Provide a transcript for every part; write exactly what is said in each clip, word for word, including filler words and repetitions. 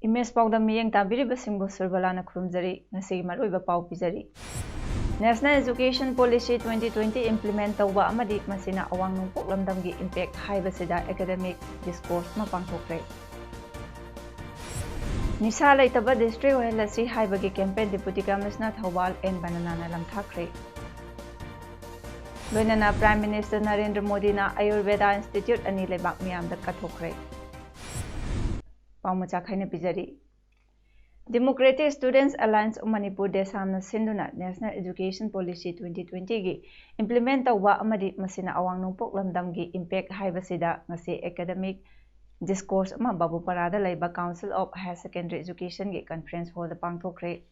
Image ꯄꯥꯎꯗ ꯃꯤꯠꯌꯦꯡ ꯇꯥꯕꯤꯔꯤꯕꯁꯤꯡꯕꯨ ꯁꯨꯔꯕꯂꯥꯅ ꯈꯨꯔꯨꯝꯖꯔꯤ꯫ ꯉꯁꯤꯒꯤ ꯃꯔꯨꯑꯣꯏꯕ ꯄꯥꯎ ꯄꯤꯖꯔꯤ꯫ National Education Policy twenty twenty implement ꯇꯧꯕ ꯑꯃꯗꯤ ꯃꯁꯤꯅ ꯑꯋꯥꯡ ꯅꯣꯡꯄꯣꯛ ꯂꯝꯗꯝꯒꯤ impact ꯍꯥꯏꯕꯁꯤꯗ academic discourse ꯑꯃ ꯄꯥꯡꯊꯣꯛꯈ꯭ꯔꯦ꯫ ꯅꯤꯁꯥ ꯂꯩꯇꯕ district ꯑꯣꯏꯍꯜꯂꯁꯤ ꯍꯥꯏꯕꯒꯤ campaign Deputy Commissioner Thoubal N ꯕꯅꯅꯥꯅ ꯂꯝꯊꯥꯈ꯭ꯔꯦ꯫ ꯂꯣꯏꯅꯅ Prime Minister ꯅꯔꯦꯟꯗ꯭ꯔ ꯃꯣꯗꯤꯅ ꯑꯌꯨꯔꯕꯦꯗꯥ institute ꯑꯅꯤ ꯂꯩꯕꯥꯛ ꯃꯤꯌꯥꯝꯗ ꯀꯠꯊꯣꯛꯈ꯭ꯔꯦ꯫ ꯄꯥꯎ ꯃꯆꯥ ꯈꯥꯏꯅ ꯄꯤꯖꯔꯤ꯫ Democratic Students Alliance of Manipur, ꯗꯦꯁꯥꯝꯅ ꯁꯤꯟꯗꯨꯅ National Education Policy twenty twenty ꯒꯤ implement ꯇꯧꯕ ꯑꯃꯗꯤ ꯃꯁꯤꯅ ꯑꯋꯥꯡ ꯅꯣꯡꯄꯣꯛ ꯂꯝꯗꯝꯒꯤ impact ꯍꯥꯏꯕꯁꯤꯗ ꯉꯁꯤ academic discourse ꯑꯃ ꯕꯥꯕꯨꯄꯥꯔꯥꯗ ꯂꯩꯕ Council of Higher Secondary Education ꯒꯤ conference hall ꯗ ꯄꯥꯡꯊꯣꯛꯈ꯭ꯔꯦ꯫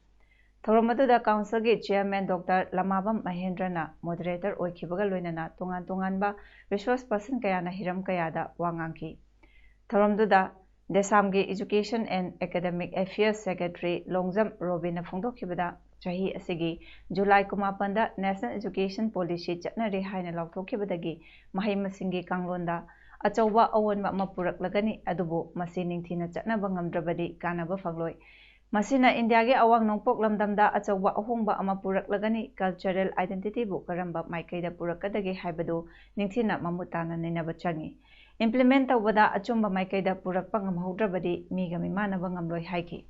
ꯊꯧꯔꯝ ꯑꯗꯨꯗ council ꯒꯤ chairman Doctor ꯂꯃꯥꯕꯝ ꯃꯍꯦꯟꯗ꯭ꯔꯅ moderator ꯑꯣꯏꯈꯤꯕꯒ ꯂꯣꯏꯅꯅ ꯇꯣꯉꯥꯟ ꯇꯣꯉꯥꯟꯕ resource person ꯀꯌꯥꯅ ꯍꯤꯔꯝ ꯀꯌꯥꯗ ꯋꯥ ꯉꯥꯡꯈꯤ꯫ ꯊꯧꯔꯝꯗꯨꯗ ꯗꯦꯁꯥꯝꯒꯤ Education and Academic Affairs Secretary Longjam ꯔꯣꯕꯤꯟꯅ ꯐꯣꯡꯗꯣꯛꯈꯤꯕꯗ, ꯆꯍꯤ ꯑꯁꯤꯒꯤ ꯖꯨꯂꯥꯏ ꯀꯨꯟꯃꯥꯄꯟꯗ National Education Policy ꯆꯠꯅꯔꯤ ꯍꯥꯏꯅ ꯂꯥꯎꯊꯣꯛꯈꯤꯕꯗꯒꯤ ꯃꯍꯩ ꯃꯁꯤꯡꯒꯤ ꯀꯥꯡꯂꯣꯟꯗ ꯑꯆꯧꯕ ꯑꯑꯣꯟꯕ ꯑꯃ ꯄꯨꯔꯛꯂꯒꯅꯤ, ꯑꯗꯨꯕꯨ ꯃꯁꯤ ꯅꯤꯡꯊꯤꯅ ꯆꯠꯅꯕ ꯉꯝꯗ꯭ꯔꯕꯗꯤ ꯀꯥꯟꯅꯕ ꯐꯪꯂꯣꯏ꯫ ꯃꯁꯤꯅ ꯏꯟꯗꯤꯌꯥꯒꯤ ꯑꯋꯥꯡ ꯅꯣꯡꯄꯣꯛ ꯂꯝꯗꯝꯗ ꯑꯆꯧꯕ ꯑꯍꯣꯡꯕ ꯑꯃ ꯄꯨꯔꯛꯂꯒꯅꯤ, cultural identity ꯕꯨ ꯀꯔꯝꯕ ꯃꯥꯏꯀꯩꯗ ꯄꯨꯔꯛꯀꯗꯒꯦ ꯍꯥꯏꯕꯗꯨ ꯅꯤꯡꯊꯤꯅ ꯃꯃꯨꯠ ꯇꯥꯅ ꯅꯩꯅꯕ ꯆꯪꯏ꯫ Implement ꯇꯧꯕꯗ ꯑꯆꯨꯝꯕ ꯃꯥꯏꯀꯩꯗ ꯄꯨꯔꯛꯄ ꯉꯝꯍꯧꯗ꯭ꯔꯕꯗꯤ ꯃꯤꯒ ꯃꯤꯃꯥꯟꯅꯕ ꯉꯝꯂꯣꯏ ꯍꯥꯏꯈꯤ꯫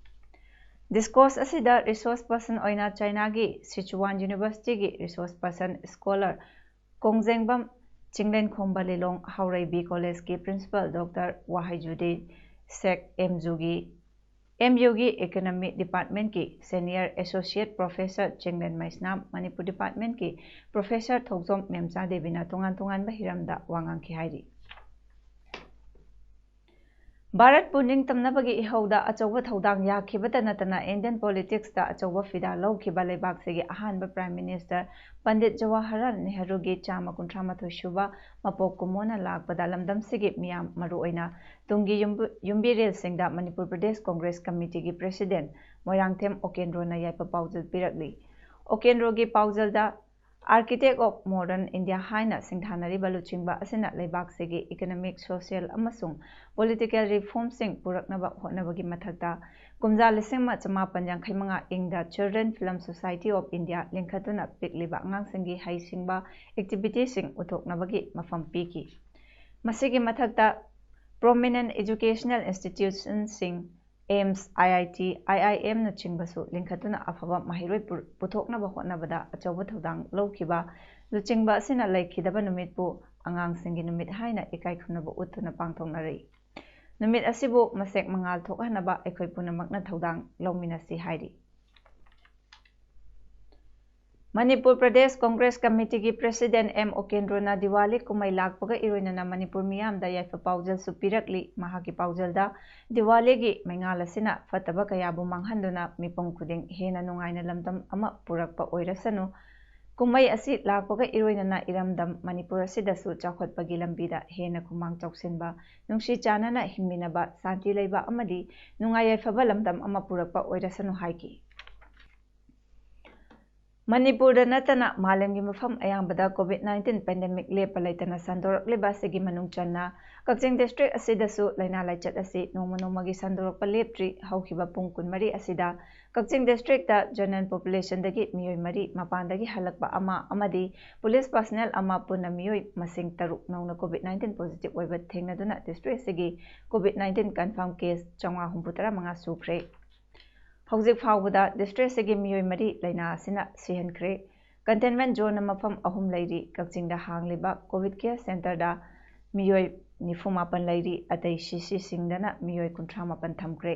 Discourse ꯑꯁꯤꯗ resource person ꯑꯣꯏꯅ ꯆꯥꯏꯅꯥꯒꯤ Sichuan University ꯒꯤ resource person scholar Kongjengbam Chinglenkhomba Lilong Haoreibi College ꯀꯤ Principal Doctor ꯋꯥꯍꯩꯖꯨꯗꯤ ꯁꯦꯛ ꯑꯦꯝꯖꯨꯒꯤ ꯑꯦꯝ ꯌꯨ ꯒꯤ Economic Department ꯀꯤ Senior Associate Professor Chinglen Meisnam, Manipur Department ꯀꯤ Professor ꯊꯧꯖꯣꯝ ꯃꯦꯝꯆꯥ ꯗꯦꯕꯤꯅ ꯇꯣꯉꯥꯟ ꯇꯣꯉꯥꯟꯕ ꯍꯤꯔꯝꯗ ꯋꯥ ꯉꯥꯡꯈꯤ ꯍꯥꯏꯔꯤ꯫ ꯚꯥꯔꯠꯄꯨ ꯅꯤꯡꯇꯝꯅꯕꯒꯤ ꯏꯍꯧꯗ ꯑꯆꯧꯕ ꯊꯧꯗꯥꯡ ꯌꯥꯈꯤꯕꯇ ꯅꯠꯇꯅ Indian politicsꯇ ꯑꯆꯧꯕ ꯐꯤꯗꯥ ꯂꯧꯈꯤꯕ ꯂꯩꯕꯥꯛꯁꯤꯒꯤ ꯑꯍꯥꯟꯕ Prime Minister ꯄꯟꯗꯤꯠ ꯖꯋꯥꯍꯔꯂꯥꯜ ꯅꯦꯍꯔꯨꯒꯤ ꯆꯥꯝꯃ ꯀꯨꯟꯊ꯭ꯔꯥ ꯃꯥꯊꯣꯏ ꯁꯨꯕ ꯃꯄꯣꯛ ꯀꯨꯝꯑꯣꯟꯅ ꯂꯥꯛꯄꯗ ꯂꯝꯗꯝꯁꯤꯒꯤ ꯃꯤꯌꯥꯝ, ꯃꯔꯨꯑꯣꯏꯅ ꯇꯨꯡꯒꯤ ꯌꯨꯝꯕꯨ-, ꯌꯨꯝꯕꯤꯔꯦꯜꯁꯤꯡꯗ ꯃꯅꯤꯄꯨꯔ ꯄ꯭ꯔꯗꯦꯁ ꯀꯣꯡꯒ꯭ꯔꯦꯁ ꯀꯃꯤꯇꯤꯒꯤ President ꯃꯣꯏꯔꯥꯡꯊꯦꯝ ꯎꯀꯦꯟꯗ꯭ꯔꯣꯅ ꯌꯥꯏꯐ ꯄꯥꯎꯖꯦꯜ ꯄꯤꯔꯛꯂꯤ꯫ ꯎꯀꯦꯟꯗ꯭ꯔꯣꯒꯤ ꯄꯥꯎꯖꯦꯜꯗ Architect of Modern India ꯍꯥꯏꯅ ꯁꯤꯡꯊꯥꯅꯔꯤꯕ ꯂꯨꯆꯤꯡꯕ ꯑꯁꯤꯅ ꯂꯩꯕꯥꯛꯁꯤꯒꯤ economic, social ꯑꯃꯁꯨꯡ political reformꯁꯤꯡ ꯄꯨꯔꯛꯅꯕ ꯍꯣꯠꯅꯕꯒꯤ ꯃꯊꯛꯇ, ꯀꯨꯝꯖꯥ ꯂꯤꯁꯤꯡ ꯑꯃ ꯆꯃꯥꯄꯟ ꯌꯥꯡꯈꯩ ꯃꯉꯥ ꯏꯪꯗ Children Film Society of India ꯂꯤꯡꯈꯠꯇꯨꯅ ꯄꯤꯛꯂꯤꯕ ꯑꯉꯥꯡꯁꯤꯡꯒꯤ ꯍꯩꯁꯤꯡꯕ activityꯁꯤꯡ ꯎꯠꯊꯣꯛꯅꯕꯒꯤ ꯃꯐꯝ ꯄꯤꯈꯤ꯫ ꯃꯁꯤꯒꯤ ꯃꯊꯛꯇ, prominent educational institutionꯁꯤꯡ, AIIMS, IIT, IIMꯅꯆꯤꯡꯕꯁꯨ ꯂꯤꯡꯈꯠꯇꯨꯅ ꯑꯐꯕ ꯃꯍꯩꯔꯣꯏ ꯄꯨ-, ꯄꯨꯊꯣꯛꯅꯕ ꯍꯣꯠꯅꯕꯗ ꯑꯆꯧꯕ ꯊꯧꯗꯥꯡ ꯂꯧꯈꯤꯕ ꯂꯨꯆꯤꯡꯕ ꯑꯁꯤꯅ ꯂꯩꯈꯤꯗꯕ ꯅꯨꯃꯤꯠꯄꯨ ꯑꯉꯥꯡꯁꯤꯡꯒꯤ ꯅꯨꯃꯤꯠ ꯍꯥꯏꯅ ꯏꯀꯥꯏ ꯈꯨꯝꯅꯕ ꯎꯠꯇꯨꯅ ꯄꯥꯡꯊꯣꯛꯅꯔꯤ꯫ ꯅꯨꯃꯤꯠ ꯑꯁꯤꯕꯨ ꯃꯁꯦꯛ ꯃꯉꯥꯜ ꯊꯣꯛꯍꯟꯅꯕ ꯑꯩꯈꯣꯏ ꯄꯨꯝꯅꯃꯛꯅ ꯊꯧꯗꯥꯡ ꯂꯧꯃꯤꯟꯅꯁꯤ ꯍꯥꯏꯔꯤ꯫ ꯃꯅꯤꯄꯨꯔ ꯄ꯭ꯔꯗꯦꯁ ꯀꯣꯡꯒ꯭ꯔꯦꯁ ꯀꯃꯤꯇꯤꯒꯤ President ꯑꯦꯝ ꯎꯀꯦꯟꯗ꯭ꯔꯣꯅ ꯗꯤꯋꯥꯂꯤ ꯀꯨꯝꯍꯩ ꯂꯥꯛꯄꯒ ꯏꯔꯣꯏꯅꯅ ꯃꯅꯤꯄꯨꯔ ꯃꯤꯌꯥꯝꯗ ꯌꯥꯏꯐ ꯄꯥꯎꯖꯦꯜꯁꯨ ꯄꯤꯔꯛꯂꯤ꯫ ꯃꯍꯥꯛꯀꯤ ꯄꯥꯎꯖꯦꯜꯗ, ꯗꯤꯋꯥꯂꯤꯒꯤ ꯃꯩꯉꯥꯜ ꯑꯁꯤꯅ ꯐꯠꯇꯕ ꯀꯌꯥꯕꯨ ꯃꯥꯡꯍꯟꯗꯨꯅ ꯃꯤꯄꯨꯝ ꯈꯨꯗꯤꯡ ꯍꯦꯟꯅ ꯅꯨꯡꯉꯥꯏꯅ ꯂꯝꯗꯝ ꯑꯃ ꯄꯨꯔꯛꯄ ꯑꯣꯏꯔꯁꯅꯨ꯫ ꯀꯨꯝꯍꯩ ꯑꯁꯤ ꯂꯥꯛꯄꯒ ꯏꯔꯣꯏꯅꯅ ꯏꯔꯝꯗꯝ ꯃꯅꯤꯄꯨꯔ ꯑꯁꯤꯗꯁꯨ ꯆꯥꯎꯈꯠꯄꯒꯤ ꯂꯝꯕꯤꯗ ꯍꯦꯟꯅ ꯈꯨꯃꯥꯡ ꯆꯥꯎꯁꯤꯟꯕ, ꯅꯨꯡꯁꯤ ꯆꯥꯟꯅꯅ ꯍꯤꯡꯃꯤꯟꯅꯕ, ꯁꯥꯟꯇꯤ ꯂꯩꯕ ꯑꯃꯗꯤ ꯅꯨꯡꯉꯥꯏ ꯌꯥꯏꯐꯕ ꯂꯝꯗꯝ ꯑꯃ ꯄꯨꯔꯛꯄ ꯑꯣꯏꯔꯁꯅꯨ ꯍꯥꯏꯈꯤ꯫ ꯃꯅꯤꯄꯨꯔꯗ ꯅꯠꯇꯅ ꯃꯥꯂꯦꯝꯒꯤ ꯃꯐꯝ ꯑꯌꯥꯝꯕꯗ COVID nineteen pandemic ꯂꯦꯞꯄ ꯂꯩꯇꯅ ꯁꯟꯗꯣꯔꯛꯂꯤꯕ ꯑꯁꯤꯒꯤ ꯃꯅꯨꯡ ꯆꯟꯅ ꯀꯛꯆꯤꯡ district ꯑꯁꯤꯗꯁꯨ ꯂꯥꯏꯅꯥ ꯂꯥꯏꯆꯠ ꯑꯁꯤ ꯅꯣꯡꯃ ꯅꯣꯡꯃꯒꯤ ꯁꯟꯗꯣꯔꯛꯄ ꯂꯦꯞꯇ꯭ꯔꯤ꯫ ꯍꯧꯈꯤꯕ ꯄꯨꯡ ꯀꯨꯟꯃꯔꯤ ꯑꯁꯤꯗ ꯀꯛꯆꯤꯡ districtꯇ general populationꯗꯒꯤ ꯃꯤꯑꯣꯏ ꯃꯔꯤ, ꯃꯄꯥꯟꯗꯒꯤ ꯍꯜꯂꯛꯄ ꯑꯃ ꯑꯃꯗꯤ police personnel ꯑꯃ, ꯄꯨꯟꯅ ꯃꯤꯑꯣꯏ ꯃꯁꯤꯡ ꯇꯔꯨꯛ ꯅꯧꯅ COVID nineteen positive ꯑꯣꯏꯕ ꯊꯦꯡꯅꯗꯨꯅ district ꯑꯁꯤꯒꯤ COVID nineteen confirm case ꯆꯥꯝꯃꯉꯥ ꯍꯨꯝꯐꯨ ꯇꯔꯥ ꯃꯉꯥ ꯁꯨꯈ꯭ꯔꯦ꯫ ꯍꯧꯖꯤꯛ ꯐꯥꯎꯕꯗ district ꯑꯁꯤꯒꯤ ꯃꯤꯑꯣꯏ ꯃꯔꯤ ꯂꯥꯏꯅꯥ ꯑꯁꯤꯅ ꯁꯤꯍꯟꯈ꯭ꯔꯦ꯫ Containment zoneꯅ ꯃꯐꯝ ꯑꯍꯨꯝ ꯂꯩꯔꯤ꯫ ꯀꯛꯆꯤꯡꯗ ꯍꯥꯡꯂꯤꯕ COVID care centreꯗ ꯃꯤꯑꯣꯏ ꯅꯤꯐꯨ ꯃꯥꯄꯟ ꯂꯩꯔꯤ꯫ ꯑꯇꯩ CCꯁꯤꯡꯗꯅ ꯃꯤꯑꯣꯏ ꯀꯨꯟꯊ꯭ꯔꯥ ꯃꯥꯄꯟ ꯊꯝꯈ꯭ꯔꯦ꯫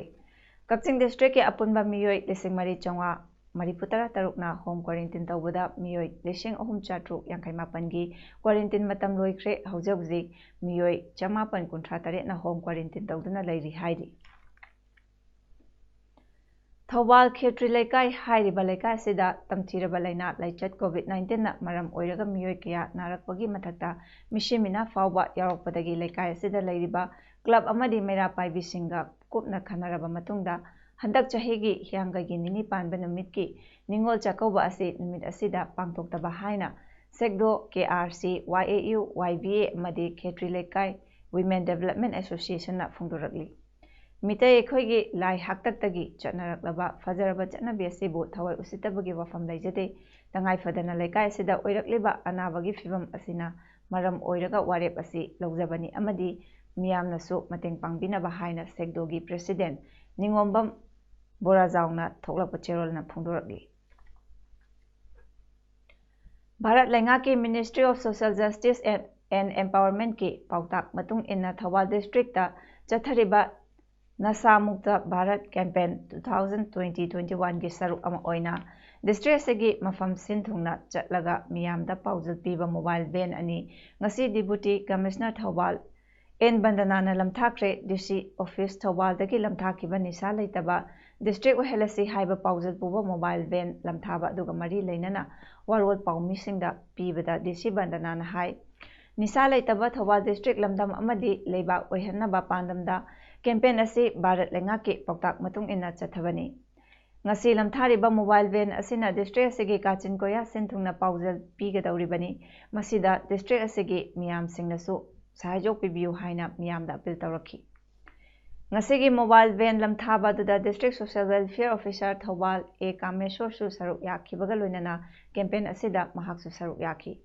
ꯀꯛꯆꯤꯡ districtꯀꯤ ꯑꯄꯨꯟꯕ ꯃꯤꯑꯣꯏ ꯂꯤꯁꯤꯡ ꯃꯔꯤ ꯆꯥꯝꯃꯉꯥ ꯃꯔꯤꯐꯨꯇꯔꯥ ꯇꯔꯨꯛꯅ ꯍꯣꯝ ꯀ꯭ꯋꯥꯔꯦꯟꯇꯤꯟ ꯇꯧꯕꯗ ꯃꯤꯑꯣꯏ ꯂꯤꯁꯤꯡ ꯑꯍꯨꯝ ꯆꯥꯇ꯭ꯔꯨꯛ ꯌꯥꯡꯈꯩ ꯃꯥꯄꯟꯒꯤ ꯀ꯭ꯋꯥꯔꯦꯟꯇꯤꯟ ꯃꯇꯝ ꯂꯣꯏꯈ꯭ꯔꯦ꯫ ꯍꯧꯖꯤꯛ ꯍꯧꯖꯤꯛ ꯃꯤꯑꯣꯏ ꯆꯃꯥꯄꯟ ꯀꯨꯟꯊ꯭ꯔꯥ ꯇꯔꯦꯠꯅ ꯍꯣꯝ ꯀ꯭ꯋꯥꯔꯦꯟꯇꯤꯟ ꯇꯧꯗꯨꯅ ꯂꯩꯔꯤ ꯍꯥꯏꯔꯤ꯫ ꯊꯧꯕꯥꯜ ꯈꯦꯇ꯭ꯔꯤ ꯂꯩꯀꯥꯏ ꯍꯥꯏꯔꯤꯕ ꯂꯩꯀꯥꯏ ꯑꯁꯤꯗ ꯇꯝꯊꯤꯔꯕ ꯂꯥꯏꯅꯥ ꯂꯥꯏꯆꯠ ꯀꯣꯚꯤꯗ ꯅꯥꯏꯟꯇꯤꯟꯅ ꯃꯔꯝ ꯑꯣꯏꯔꯒ ꯃꯤꯑꯣꯏ ꯀꯌꯥ ꯅꯥꯔꯛꯄꯒꯤ ꯃꯊꯛꯇ ꯃꯤꯁꯤ ꯃꯤꯅꯥ ꯐꯥꯎꯕ ꯌꯥꯎꯔꯛꯄꯗꯒꯤ ꯂꯩꯀꯥꯏ ꯑꯁꯤꯗ ꯂꯩꯔꯤꯕ ꯀ꯭ꯂꯕ ꯑꯃꯗꯤ ꯃꯩꯔꯥ ꯄꯥꯏꯕꯤꯁꯤꯡꯒ ꯀꯨꯞꯅ ꯈꯟꯅꯔꯕ ꯃꯇꯨꯡꯗ ꯍꯟꯗꯛ ꯆꯍꯤꯒꯤ ꯍꯤꯌꯥꯡꯒꯩꯒꯤ ꯅꯤꯅꯤ ꯄꯥꯟꯕ ꯅꯨꯃꯤꯠꯀꯤ ꯅꯤꯉꯣꯜ ꯆꯥꯛꯀꯧꯕ ꯑꯁꯤ ꯅꯨꯃꯤꯠ ꯑꯁꯤꯗ ꯄꯥꯡꯊꯣꯛꯇꯕ ꯍꯥꯏꯅ ꯁꯦꯛꯗꯣ, ꯀꯦ R C, Y A U, Y B A ꯑꯃꯗꯤ ꯈꯦꯇ꯭ꯔꯤ ꯂꯩꯀꯥꯏ Women Development Association ꯅ ꯐꯣꯡꯗꯣꯔꯛꯂꯤ꯫ ꯃꯤꯇꯩ ꯑꯩꯈꯣꯏꯒꯤ ꯂꯥꯏ ꯍꯥꯛꯇꯛꯇꯒꯤ ꯆꯠꯅꯔꯛꯂꯕ ꯐꯖꯔꯕ ꯆꯠꯅꯕꯤ ꯑꯁꯤꯕꯨ ꯊꯋꯥꯏ ꯎꯁꯤꯠꯇꯕꯒꯤ ꯋꯥꯐꯝ ꯂꯩꯖꯗꯦ꯫ ꯇꯉꯥꯏ ꯐꯗꯅ ꯂꯩꯀꯥꯏ ꯑꯁꯤꯗ ꯑꯣꯏꯔꯛꯂꯤꯕ ꯑꯅꯥꯕꯒꯤ ꯐꯤꯚꯝ ꯑꯁꯤꯅ ꯃꯔꯝ ꯑꯣꯏꯔꯒ ꯋꯥꯔꯦꯞ ꯑꯁꯤ ꯂꯧꯖꯕꯅꯤ ꯑꯃꯗꯤ ꯃꯤꯌꯥꯝꯅꯁꯨ ꯃꯇꯦꯡ ꯄꯥꯡꯕꯤꯅꯕ ꯍꯥꯏꯅ ꯁꯦꯛꯗꯣꯒꯤ ꯄ꯭ꯔꯦꯁꯤꯗꯦꯟꯠ ꯅꯤꯉꯣꯝꯕꯝ ꯕꯣꯔꯥꯖꯥꯎꯅ ꯊꯣꯛꯂꯛꯄ ꯆꯦꯔꯣꯜꯅ ꯐꯣꯡꯗꯣꯔꯛꯂꯤ꯫ ꯚꯥꯔꯠ ꯂꯩꯉꯥꯛꯀꯤ Ministry of Social Justice and, and Empowerment ꯀꯤ ꯄꯥꯎꯇꯥꯛ ꯃꯇꯨꯡ ꯏꯟꯅ ꯊꯧꯕꯥꯜ district ꯇ ꯆꯠꯊꯔꯤꯕ ꯅꯁꯥ ꯃꯨꯛꯇ Bharat campaign two thousand twenty twenty-one ꯒꯤ ꯁꯔꯨꯛ ꯑꯃ ꯑꯣꯏꯅ district ꯑꯁꯤꯒꯤ ꯃꯐꯝ ꯁꯤꯟ ꯊꯨꯡꯅ ꯆꯠꯂꯒ ꯃꯤꯌꯥꯝꯗ ꯄꯥꯎꯖꯦꯜ ꯄꯤꯕ mobile van ꯑꯅꯤ ꯉꯁꯤ Deputy Commissioner ꯊꯧꯕꯥꯜ ꯑꯦꯟ ꯕꯟꯗꯅꯥꯅ ꯂꯝꯊꯥꯈ꯭ꯔꯦ꯫ ꯗꯤ ꯁꯤ office ꯊꯧꯕꯥꯜꯗꯒꯤ ꯂꯝꯊꯥꯈꯤꯕ ꯅꯤꯁꯥ ꯂꯩꯇꯕ district ꯑꯣꯏꯍꯜꯂꯁꯤ ꯍꯥꯏꯕ ꯄꯥꯎꯖꯦꯜ ꯄꯨꯕ mobile van ꯂꯝꯊꯥꯕ ꯑꯗꯨꯒ ꯃꯔꯤ ꯂꯩꯅꯅ ꯋꯥꯔꯣꯜ ꯄꯥꯎꯃꯤꯁꯤꯡꯗ ꯄꯤꯕꯗ ꯗꯤ ꯁꯤ ꯕꯟꯗꯅꯥꯅ ꯍꯥꯏ, ꯅꯤꯁꯥ ꯂꯩꯇꯕ ꯊꯧꯕꯥꯜ district ꯂꯝꯗꯝ ꯑꯃꯗꯤ ꯂꯩꯕꯥꯛ ꯑꯣꯏꯍꯟꯅꯕ ꯄꯥꯟꯗꯝꯗ campaign ꯑꯁꯤ ꯚꯥꯔꯠ ꯂꯩꯉꯥꯛꯀꯤ ꯄꯥꯎꯇꯥꯛ ꯃꯇꯨꯡ ꯏꯟꯅ ꯆꯠꯊꯕꯅꯤ꯫ ꯉꯁꯤ ꯂꯝꯊꯥꯔꯤꯕ mobile van ꯑꯁꯤꯅ district ꯑꯁꯤꯒꯤ ꯀꯥꯆꯤꯟ ꯀꯣꯌꯥ ꯁꯤꯟ ꯊꯨꯡꯅ ꯄꯥꯎꯖꯦꯜ ꯄꯤꯒꯗꯧꯔꯤꯕꯅꯤ꯫ ꯃꯁꯤꯗ district ꯑꯁꯤꯒꯤ ꯃꯤꯌꯥꯝꯁꯤꯡꯅꯁꯨ ꯁꯍꯥꯌꯣꯒ ꯄꯤꯕꯤꯌꯨ ꯍꯥꯏꯅ ꯃꯤꯌꯥꯝꯗ appeal ꯇꯧꯔꯛꯈꯤ꯫ ꯉꯁꯤꯒꯤ mobile van ꯂꯝꯊꯥꯕ ꯑꯗꯨꯗ district social welfare officer Thoubal ꯑꯦ ꯀꯥꯃꯦꯁꯣꯔꯁꯨ ꯁꯔꯨꯛ ꯌꯥꯈꯤꯕꯒ ꯂꯣꯏꯅꯅ campaign ꯑꯁꯤꯗ ꯃꯍꯥꯛꯁꯨ ꯁꯔꯨꯛ ꯌꯥꯈꯤ꯫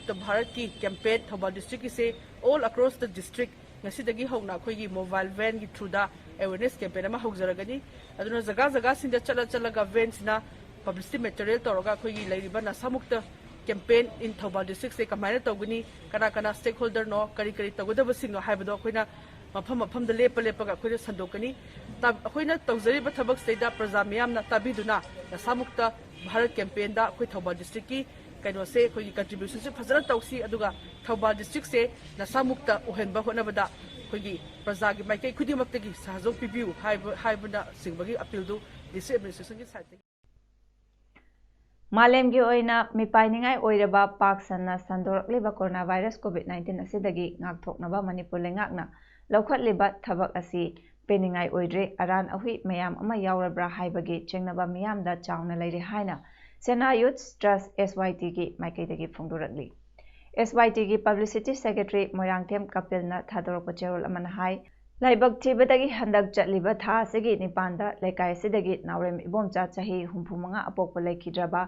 ꯚꯥꯔꯠꯀꯤ campaign Thoubal district ꯀꯤꯁꯦ all across the district ꯉꯁꯤꯗꯒꯤ ꯍꯧꯅ ꯑꯩꯈꯣꯏꯒꯤ mobile van ꯒꯤ through ꯗ awareness campaign ꯑꯃ ꯍꯧꯖꯔꯒꯅꯤ꯫ ꯑꯗꯨꯅ ꯖꯒꯥ ꯖꯒꯥꯁꯤꯡꯗ ꯆꯠꯂ ꯆꯠꯂꯒ van ꯁꯤꯅ publicity material ꯇꯧꯔꯒ ꯑꯩꯈꯣꯏꯒꯤ ꯂꯩꯔꯤꯕ ꯅꯁꯥꯃꯨꯛꯇ campaign in ꯊꯧꯕꯥꯜ district ꯁꯦ ꯀꯃꯥꯏꯅ ꯇꯧꯒꯅꯤ, ꯀꯅꯥ ꯀꯅꯥ stakeholder ꯅꯣ, ꯀꯔꯤ ꯀꯔꯤ ꯇꯧꯒꯗꯕꯁꯤꯡꯅꯣ ꯍꯥꯏꯕꯗꯣ ꯑꯩꯈꯣꯏꯅ ꯃꯐꯝ ꯃꯐꯝꯗ ꯂꯦꯞꯄ ꯂꯦꯞꯄꯒ ꯑꯩꯈꯣꯏꯅ ꯁꯟꯗꯣꯛꯀꯅꯤ꯫ ꯇꯥ-, ꯑꯩꯈꯣꯏꯅ ꯇꯧꯖꯔꯤꯕ ꯊꯕꯛꯁꯤꯗꯩꯗ ꯄ꯭ꯔꯖꯥ ꯃꯤꯌꯥꯝꯅ ꯇꯥꯕꯤꯗꯨꯅ ꯅꯁꯥꯃꯨꯛꯇ ꯚꯥꯔꯠ ꯀꯦꯝꯄꯦꯟꯗ ꯑꯩꯈꯣꯏ ꯊꯧꯕꯥꯜ ꯗꯤꯁꯇ꯭ꯔꯤꯛꯀꯤ ꯀꯩꯅꯣꯁꯦ, ꯑꯩꯈꯣꯏꯒꯤ ꯀꯟꯇ꯭ꯔꯤꯕ꯭ꯌꯨꯁꯟꯁꯦ ꯐꯖꯅ ꯇꯧꯁꯤ, ꯑꯗꯨꯒ ꯊꯧꯕꯥꯜ ꯗꯤꯁꯇ꯭ꯔꯤꯛꯁꯦ ꯅꯁꯥꯃꯨꯛꯇ ꯑꯣꯏꯍꯟꯕ ꯍꯣꯠꯅꯕꯗ ꯑꯩꯈꯣꯏꯒꯤ ꯄ꯭ꯔꯖꯥꯒꯤ ꯃꯥꯏꯀꯩ ꯈꯨꯗꯤꯡꯃꯛꯇꯒꯤ ꯁꯍꯖꯣꯛ ꯄꯤꯕꯤꯌꯨ ꯍꯥꯏꯕ, ꯍꯥꯏꯕꯅꯆꯤꯡꯕꯒꯤ ꯑꯄꯤꯜꯗꯨ ꯗꯤꯁꯇ꯭ꯔꯤꯛ ꯑꯦꯗꯃꯤꯅꯤꯁꯇ꯭ꯔꯦꯁꯟꯒꯤ ꯁꯥꯏꯠꯇꯒꯤ꯫ ꯃꯥꯂꯦꯝꯒꯤ ꯑꯣꯏꯅ ꯃꯤꯄꯥꯏꯅꯤꯡꯉꯥꯏ ꯑꯣꯏꯔꯕ ꯄꯥꯛ ꯁꯟꯅ ꯁꯟꯗꯣꯔꯛꯂꯤꯕ ꯀꯣꯔꯣꯅꯥ ꯚꯥꯏꯔꯁ ꯀꯣꯚꯤꯗ ꯅꯥꯏꯟꯇꯤꯟ ꯑꯁꯤꯗꯒꯤ ꯉꯥꯛꯊꯣꯛꯅꯕ ꯃꯅꯤꯄꯨꯔ ꯂꯩꯉꯥꯛꯅ ꯂꯧꯈꯠꯂꯤꯕ ꯊꯕꯛ ꯑꯁꯤ ꯄꯦꯟꯅꯤꯡꯉꯥꯏ ꯑꯣꯏꯗ꯭ꯔꯦ, ꯑꯔꯥꯟ ꯑꯍꯨꯏ ꯃꯌꯥꯝ ꯑꯃ ꯌꯥꯎꯔꯕ꯭ꯔꯥ ꯍꯥꯏꯕꯒꯤ ꯆꯤꯡꯅꯕ ꯃꯤꯌꯥꯝꯗ ꯆꯥꯎꯅ ꯂꯩꯔꯦ ꯍꯥꯏꯅ ꯁꯦꯅꯥ ꯌꯨꯊ ꯇ꯭ꯔꯁ, ꯑꯦꯁ ꯋꯥꯏ ꯇꯤꯒꯤ ꯃꯥꯏꯀꯩꯗꯒꯤ ꯐꯣꯡꯗꯣꯔꯛꯂꯤ꯫ ꯑꯦꯁ ꯋꯥꯏ ꯇꯤꯒꯤ ꯄꯕ꯭ꯂꯤꯁꯤꯇꯤ ꯁꯦꯀ꯭ꯔꯦꯇꯔꯤ ꯃꯣꯏꯔꯥꯡꯊꯦꯝ ꯀꯄꯤꯜꯅ ꯊꯥꯗꯣꯔꯛꯄ ꯆꯦꯔꯣꯜ ꯑꯃꯅ ꯍꯥꯏ, ꯂꯥꯏꯕꯛ ꯊꯤꯕꯗꯒꯤ ꯍꯟꯗꯛ ꯆꯠꯂꯤꯕ ꯊꯥ ꯑꯁꯤꯒꯤ ꯅꯤꯄꯥꯟꯗ ꯂꯩꯀꯥꯏ ꯑꯁꯤꯗꯒꯤ ꯅꯥꯎꯔꯦꯝ ꯏꯕꯣꯝꯆꯥ ꯆꯍꯤ ꯍꯨꯝꯐꯨ ꯃꯉꯥ ꯑꯄꯣꯛꯄ ꯂꯩꯈꯤꯗ꯭ꯔꯕ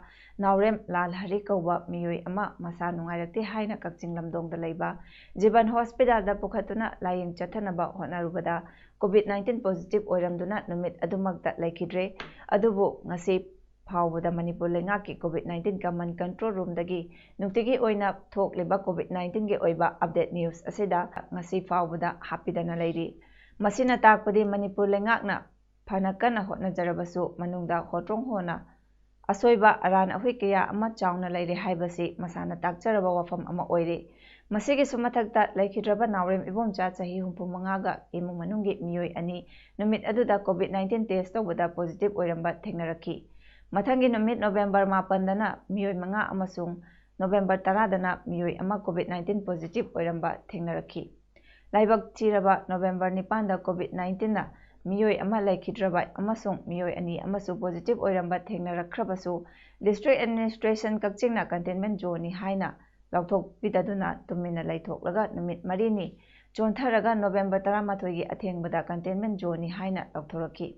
ꯅꯥꯎꯔꯦꯝ ꯂꯥꯜ ꯍꯔꯤ ꯀꯧꯕ ꯃꯤꯑꯣꯏ ꯑꯃ ꯃꯁꯥ ꯅꯨꯡꯉꯥꯏꯔꯛꯇꯦ ꯍꯥꯏꯅ ꯀꯛꯆꯤꯡ ꯂꯝꯗꯣꯡꯗ ꯂꯩꯕ ꯖꯤꯕꯟ ꯍꯣꯁꯄꯤꯇꯥꯜꯗ ꯄꯨꯈꯠꯇꯨꯅ ꯂꯥꯌꯦꯡ ꯆꯠꯊꯅꯕ ꯍꯣꯠꯅꯔꯨꯕꯗ ꯀꯣꯚꯤꯗ ꯅꯥꯏꯟꯇꯤꯟ ꯄꯣꯖꯤꯇꯤꯚ ꯑꯣꯏꯔꯝꯗꯨꯅ ꯅꯨꯃꯤꯠ ꯑꯗꯨꯃꯛꯇ ꯂꯩꯈꯤꯗ꯭ꯔꯦ꯫ ꯑꯗꯨꯕꯨ ꯉꯁꯤ ꯐꯥꯎꯕꯗ ꯃꯅꯤꯄꯨꯔ ꯂꯩꯉꯥꯛꯀꯤ ꯀꯣꯚꯤꯗ ꯅꯥꯏꯟꯇꯤꯟ ꯀꯃꯟ ꯀꯟꯇ꯭ꯔꯣꯜ ꯔꯨꯝꯗꯒꯤ ꯅꯨꯡꯇꯤꯒꯤ ꯑꯣꯏꯅ ꯊꯣꯛꯂꯤꯕ ꯀꯣꯚꯤꯗ ꯅꯥꯏꯟꯇꯤꯟꯒꯤ ꯑꯣꯏꯕ ꯑꯞꯗꯦꯠ ꯅ꯭ꯌꯨꯁ ꯑꯁꯤꯗ ꯉꯁꯤ ꯐꯥꯎꯕꯗ ꯍꯥꯞꯄꯤꯗꯅ ꯂꯩꯔꯤ꯫ ꯃꯁꯤꯅ ꯇꯥꯛꯄꯗꯤ ꯃꯅꯤꯄꯨꯔ ꯂꯩꯉꯥꯛꯅ ꯐꯅ ꯀꯟꯅ ꯍꯣꯠꯅꯖꯔꯕꯁꯨ ꯃꯅꯨꯡꯗ ꯍꯣꯇ꯭ꯔꯣꯡ ꯍꯣꯅ ꯑꯁꯣꯏꯕ ꯑꯔꯥꯟ ꯑꯍꯨꯏ ꯀꯌꯥ ꯑꯃ ꯆꯥꯎꯅ ꯂꯩꯔꯦ ꯍꯥꯏꯕꯁꯤ ꯃꯁꯥꯅ ꯇꯥꯛꯆꯔꯕ ꯋꯥꯐꯝ ꯑꯃ ꯑꯣꯏꯔꯤ꯫ ꯃꯁꯤꯒꯤꯁꯨ ꯃꯊꯛꯇ ꯂꯩꯈꯤꯗ꯭ꯔꯕ ꯅꯥꯎꯔꯦꯝ ꯏꯕꯣꯝꯆꯥ ꯆꯍꯤ ꯍꯨꯝꯐꯨ ꯃꯉꯥꯒ ꯏꯃꯨꯡ ꯃꯅꯨꯡꯒꯤ ꯃꯤꯑꯣꯏ ꯑꯅꯤ ꯅꯨꯃꯤꯠ ꯑꯗꯨꯗ ꯀꯣꯚꯤꯗ ꯅꯥꯏꯟꯇꯤꯟ ꯇꯦꯁ ꯇꯧꯕꯗ ꯄꯣꯖꯤꯇꯤꯚ ꯑꯣꯏꯔꯝꯕ ꯊꯦꯡꯅꯔꯛꯈꯤ꯫ ꯃꯊꯪꯒꯤ ꯅꯨꯃꯤꯠ ꯅꯣꯕꯦꯝꯕꯔ ꯃꯥꯄꯟꯗꯅ ꯃꯤꯑꯣꯏ ꯃꯉꯥ ꯑꯃꯁꯨꯡ ꯅꯣꯕꯦꯝꯕꯔ ꯇꯔꯥꯗꯅ ꯃꯤꯑꯣꯏ ꯑꯃ ꯀꯣꯚꯤꯗ ꯅꯥꯏꯟꯇꯤꯟ ꯄꯣꯖꯤꯇꯤꯚ ꯑꯣꯏꯔꯝꯕ ꯊꯦꯡꯅꯔꯛꯈꯤ꯫ ꯂꯥꯏꯕꯛ ꯊꯤꯔꯕ ꯅꯣꯕꯦꯝꯕꯔ ꯅꯤꯄꯥꯟꯗ ꯀꯣꯚꯤꯗ ꯅꯥꯏꯟꯇꯤꯟꯅ ꯃꯤꯑꯣꯏ ꯑꯃ ꯂꯩꯈꯤꯗ꯭ꯔꯕ ꯑꯃꯁꯨꯡ ꯃꯤꯑꯣꯏ ꯑꯅꯤ ꯑꯃꯁꯨ ꯄꯣꯖꯤꯇꯤꯚ ꯑꯣꯏꯔꯝꯕ ꯊꯦꯡꯅꯔꯛꯈ꯭ꯔꯕꯁꯨ, ꯗꯤꯁꯇ꯭ꯔꯤꯛ ꯑꯦꯗꯃꯤꯅꯤꯁꯇ꯭ꯔꯦꯁꯟ ꯀꯛꯆꯤꯡꯅ ꯀꯟꯇꯦꯟꯃꯦꯟ ꯖꯣꯟꯅꯤ ꯍꯥꯏꯅ ꯂꯥꯎꯊꯣꯛꯄꯤꯗꯗꯨꯅ ꯇꯨꯃꯤꯟꯅ ꯂꯩꯊꯣꯛꯂꯒ ꯅꯨꯃꯤꯠ ꯃꯔꯤꯅꯤ ꯆꯣꯟꯊꯔꯒ ꯅꯣꯕꯦꯝꯕꯔ ꯇꯔꯥꯃꯥꯊꯣꯏꯒꯤ ꯑꯊꯦꯡꯕꯗ ꯀꯟꯇꯦꯟꯃꯦꯟ ꯖꯣꯟꯅꯤ ꯍꯥꯏꯅ ꯂꯥꯎꯊꯣꯔꯛꯈꯤ꯫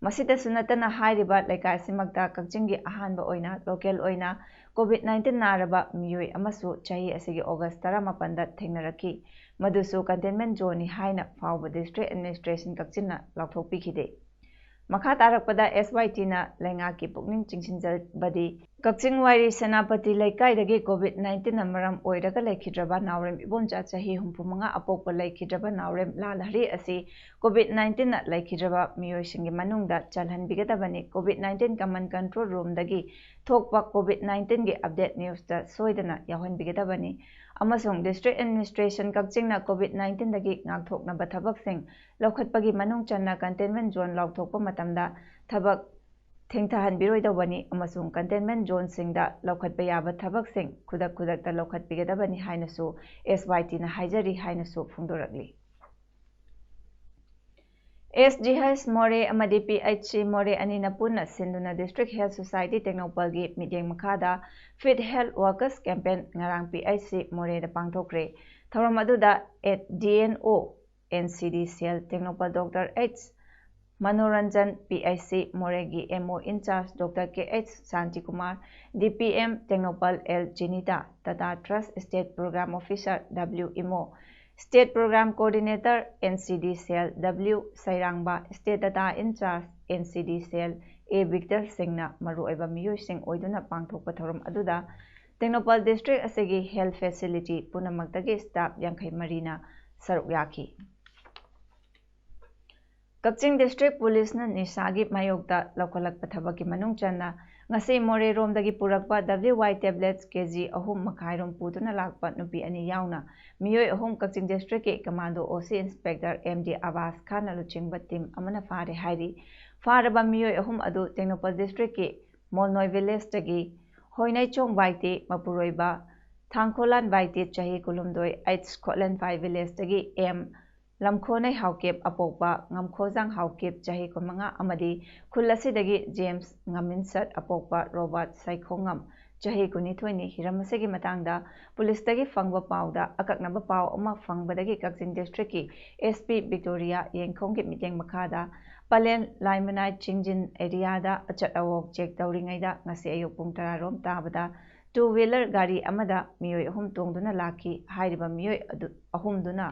ꯃꯁꯤꯗꯁꯨ ꯅꯠꯇꯅ ꯍꯥꯏꯔꯤꯕ ꯂꯩꯀꯥꯏ ꯑꯁꯤꯃꯛꯇ ꯀꯛꯆꯤꯡꯒꯤ ꯑꯍꯥꯟꯕ ꯑꯣꯏꯅ ꯂꯣꯀꯦꯜ ꯑꯣꯏꯅ ꯀꯣꯚꯤꯗ ꯅꯥꯏꯟꯇꯤꯟ ꯅꯥꯔꯕ ꯃꯤꯑꯣꯏ ꯑꯃꯁꯨ ꯆꯍꯤ ꯑꯁꯤꯒꯤ ꯑꯣꯒꯁ ꯇꯔꯥꯃꯥꯄꯟꯗ ꯊꯦꯡꯅꯔꯛꯈꯤ꯫ ꯃꯗꯨꯁꯨ ꯀꯟꯇꯦꯟꯃꯦꯟ ꯖꯣꯟꯅꯤ ꯍꯥꯏꯅ ꯐꯥꯎꯕ ꯗꯤꯁꯇ꯭ꯔꯤꯛ ꯑꯦꯗꯃꯤꯅꯤꯁꯇ꯭ꯔꯦꯁꯟ ꯀꯛꯆꯤꯡꯅ ꯂꯥꯎꯊꯣꯛꯄꯤꯈꯤꯗꯦ꯫ ꯃꯈꯥ ꯇꯥꯔꯛꯄꯗ ꯑꯦꯁ ꯋꯥꯏ ꯇꯤꯅ ꯂꯩꯉꯥꯛꯀꯤ ꯄꯨꯛꯅꯤꯡ ꯆꯤꯡꯁꯤꯟꯖꯕꯗꯤ, ꯀꯛꯆꯤꯡ ꯋꯥꯏꯔꯤ ꯁꯦꯅꯥꯄꯇꯤ ꯂꯩꯀꯥꯏꯗꯒꯤ ꯀꯣꯚꯤꯗ ꯅꯥꯏꯟꯇꯤꯟꯅ ꯃꯔꯝ ꯑꯣꯏꯔꯒ ꯂꯩꯈꯤꯗ꯭ꯔꯕ ꯅꯥꯎꯔꯦꯝ ꯏꯕꯣꯝꯆꯥ ꯆꯍꯤ ꯍꯨꯝꯐꯨ ꯃꯉꯥ ꯑꯄꯣꯛꯄ ꯂꯩꯈꯤꯗ꯭ꯔꯕ ꯅꯥꯎꯔꯦꯝ ꯂꯥꯜꯍꯔꯤ ꯑꯁꯤ ꯀꯣꯚꯤꯗ ꯅꯥꯏꯟꯇꯤꯟꯅ ꯂꯩꯈꯤꯗ꯭ꯔꯕ ꯃꯤꯑꯣꯏꯁꯤꯡꯒꯤ ꯃꯅꯨꯡꯗ ꯆꯜꯍꯟꯕꯤꯒꯗꯕꯅꯤ꯫ ꯀꯣꯚꯤꯗ ꯅꯥꯏꯟꯇꯤꯟ ꯀꯃꯟ ꯀꯟꯇ꯭ꯔꯣꯜ ꯔꯨꯝꯗꯒꯤ ꯊꯣꯛꯄ ꯀꯣꯚꯤꯗ ꯅꯥꯏꯟꯇꯤꯟꯒꯤ ꯑꯞꯗꯦꯠ ꯅ꯭ꯌꯨꯁꯇ ꯁꯣꯏꯗꯅ ꯌꯥꯎꯍꯟꯕꯤꯒꯗꯕꯅꯤ꯫ ꯑꯃꯁꯨꯡ ꯗꯤꯁꯇ꯭ꯔꯤꯛ ꯑꯦꯗꯃꯤꯅꯤꯁꯇ꯭ꯔꯦꯁꯟ ꯀꯛꯆꯤꯡꯅ ꯀꯣꯚꯤꯗ ꯅꯥꯏꯟꯇꯤꯟꯗꯒꯤ ꯉꯥꯛꯊꯣꯛꯅꯕ ꯊꯕꯛꯁꯤꯡ ꯂꯧꯈꯠꯄꯒꯤ ꯃꯅꯨꯡ ꯆꯟꯅ ꯀꯟꯇꯦꯟꯃꯦꯟ ꯖꯣꯟ ꯂꯥꯎꯊꯣꯛꯄ ꯃꯇꯝꯗ ꯊꯕꯛ ꯊꯦꯡꯊꯍꯟꯕꯤꯔꯣꯏꯗꯧꯕꯅꯤ ꯑꯃꯁꯨꯡ ꯀꯟꯇꯦꯟꯃꯦꯟ ꯖꯣꯟꯁꯤꯡꯗ ꯂꯧꯈꯠꯄ ꯌꯥꯕ ꯊꯕꯛꯁꯤꯡ ꯈꯨꯗꯛ ꯈꯨꯗꯛꯇ ꯂꯧꯈꯠꯄꯤꯒꯗꯕꯅꯤ ꯍꯥꯏꯅꯁꯨ ꯑꯦꯁ ꯋꯥꯏ ꯇꯤꯅ ꯍꯥꯏꯖꯔꯤ ꯍꯥꯏꯅꯁꯨ ꯐꯣꯡꯗꯣꯔꯛꯂꯤ꯫ ꯑꯦꯁ ꯖꯤ ꯑꯦꯁ ꯃꯣꯔꯦ ꯑꯃꯗꯤ ꯄꯤ ꯑꯩꯆ ꯁꯤ ꯃꯣꯔꯦ ꯑꯅꯤꯅ ꯄꯨꯟꯅ ꯁꯤꯟꯗꯨꯅ ꯗꯤꯁꯇ꯭ꯔꯤꯛ ꯍꯦꯜꯊ ꯁꯣꯁꯥꯏꯇꯤ ꯇꯦꯡꯅꯧꯄꯜꯒꯤ ꯃꯤꯠꯌꯦꯡ ꯃꯈꯥꯗ ꯐꯤꯠ ꯍꯦꯜꯊ ꯋꯥꯀꯔꯁ ꯀꯦꯝꯄꯦꯟ ꯉꯔꯥꯡ ꯄꯤ ꯑꯩꯆ ꯁꯤ ꯃꯣꯔꯦꯗ ꯄꯥꯡꯊꯣꯛꯈ꯭ꯔꯦ꯫ ꯊꯧꯔꯝ ꯑꯗꯨꯗ D N O N C D cell Tengnoupal doctor H Manoranjan, P H C ꯃꯣꯔꯦꯒꯤ M O in charge doctor K H Shantikumar, D P M Tengnoupal L Jinita, Tata trust state programme officer W Imo, state programme coordinator N C D cell W Sairangba, state data in charge N C D ꯁꯦꯜ ꯑꯦ Victor ꯁꯤꯡꯅ ꯃꯔꯨꯑꯣꯏꯕ ꯃꯤꯑꯣꯏꯁꯤꯡ ꯑꯣꯏꯗꯨꯅ ꯄꯥꯡꯊꯣꯛꯄ ꯊꯧꯔꯝ ꯑꯗꯨꯗ Tengnoupal district ꯑꯁꯤꯒꯤ health facility ꯄꯨꯝꯅꯃꯛꯇꯒꯤ staff ꯌꯥꯡꯈꯩ ꯃꯔꯤꯅ ꯁꯔꯨꯛ ꯌꯥꯈꯤ꯫ ꯀꯛꯆꯤꯡ ꯗꯤꯁꯇ꯭ꯔꯤꯛ ꯄꯨꯂꯤꯁꯅ ꯅꯤꯁꯥꯒꯤ ꯃꯥꯌꯣꯛꯇ ꯂꯧꯈꯠꯂꯛꯄ ꯊꯕꯛꯀꯤ ꯃꯅꯨꯡ ꯆꯟꯅ ꯉꯁꯤ ꯃꯣꯔꯦꯔꯣꯝꯗꯒꯤ ꯄꯨꯔꯛꯄ ꯗꯕ꯭ꯂꯤꯎ ꯋꯥꯏ ꯇꯦꯕ꯭ꯂꯦꯠꯁ ꯀꯦ ꯖꯤ ꯑꯍꯨꯝ ꯃꯈꯥꯏꯔꯣꯝ ꯄꯨꯗꯨꯅ ꯂꯥꯛꯄ ꯅꯨꯄꯤ ꯑꯅꯤ ꯌꯥꯎꯅ ꯃꯤꯑꯣꯏ ꯑꯍꯨꯝ ꯀꯛꯆꯤꯡ ꯗꯤꯁꯇ꯭ꯔꯤꯛꯀꯤ ꯀꯃꯥꯟꯗꯣ ꯑꯣ ꯁꯤ ꯏꯟꯁꯄꯦꯛꯇꯔ ꯑꯦꯝ ꯗꯤ ꯑꯕꯥꯁ ꯈꯥꯟꯅ ꯂꯨꯆꯤꯡꯕ ꯇꯤꯝ ꯑꯃꯅ ꯐꯥꯔꯦ ꯍꯥꯏꯔꯤ꯫ ꯐꯥꯔꯕ ꯃꯤꯑꯣꯏ ꯑꯍꯨꯝ ꯑꯗꯨ ꯇꯦꯡꯅꯧꯄꯜ ꯗꯤꯁꯇ꯭ꯔꯤꯛꯀꯤ ꯃꯣꯜꯅꯣꯏ ꯚꯤꯂꯦꯖꯇꯒꯤ ꯍꯣꯏꯅꯩꯆꯣꯡ ꯕꯥꯏꯇꯦ ꯃꯄꯨꯔꯣꯏꯕ ꯊꯥꯡꯈꯣꯂꯥꯟ ꯕꯥꯏꯇꯦ ꯆꯍꯤ ꯀꯨꯟꯍꯨꯝꯗꯣꯏ, ꯑꯩꯆ ꯈꯣꯠꯂꯦꯟꯐꯥꯏ ꯚꯤꯂꯦꯖꯇꯒꯤ ꯑꯦꯝ ꯂꯝꯈꯣꯅꯩ ꯍꯥꯎꯀꯦꯞ ꯑꯄꯣꯛꯄ ꯉꯝꯈꯣꯖꯥꯡ ꯍꯥꯎꯀꯦꯞ ꯆꯍꯤ ꯀꯨꯟꯃꯉꯥ ꯑꯃꯗꯤ ꯈꯨꯜ ꯑꯁꯤꯗꯒꯤ ꯖꯦꯝꯁ ꯉꯥꯃꯤꯟꯁꯠ ꯑꯄꯣꯛꯄ ꯔꯣꯕꯥꯔꯠ ꯁꯥꯏꯈꯣꯉꯝ ꯆꯍꯤ ꯀꯨꯟꯅꯤꯊꯣꯏꯅꯤ꯫ ꯍꯤꯔꯝ ꯑꯁꯤꯒꯤ ꯃꯇꯥꯡꯗ ꯄꯨꯂꯤꯁꯇꯒꯤ ꯐꯪꯕ ꯄꯥꯎꯗ ꯑꯀꯛꯅꯕ ꯄꯥꯎ ꯑꯃ ꯐꯪꯕꯗꯒꯤ ꯀꯛꯆꯤꯡ ꯗꯤꯁꯇ꯭ꯔꯤꯛꯀꯤ ꯑꯦꯁ ꯄꯤ ꯕꯤꯛꯇꯣꯔꯤꯌꯥ ꯌꯦꯡꯈꯣꯡꯒꯤ ꯃꯤꯠꯌꯦꯡ ꯃꯈꯥꯗ ꯄꯂꯦꯟ ꯂꯥꯏꯃꯅꯥꯏ ꯆꯤꯡꯖꯤꯟ ꯑꯦꯔꯤꯌꯥꯗ ꯑꯆꯠ ꯑꯋꯣꯛ ꯆꯦꯛ ꯇꯧꯔꯤꯉꯩꯗ ꯉꯁꯤ ꯑꯌꯨꯛ ꯄꯨꯡ ꯇꯔꯥꯔꯣꯝ ꯇꯥꯕꯗ ꯇꯨ ꯋꯤꯂꯔ ꯒꯥꯔꯤ ꯑꯃꯗ ꯃꯤꯑꯣꯏ ꯑꯍꯨꯝ ꯇꯣꯡꯗꯨꯅ ꯂꯥꯛꯈꯤ꯫ ꯍꯥꯏꯔꯤꯕ ꯃꯤꯑꯣꯏ ꯑꯗꯨ, ꯑꯍꯨꯝꯗꯨꯅ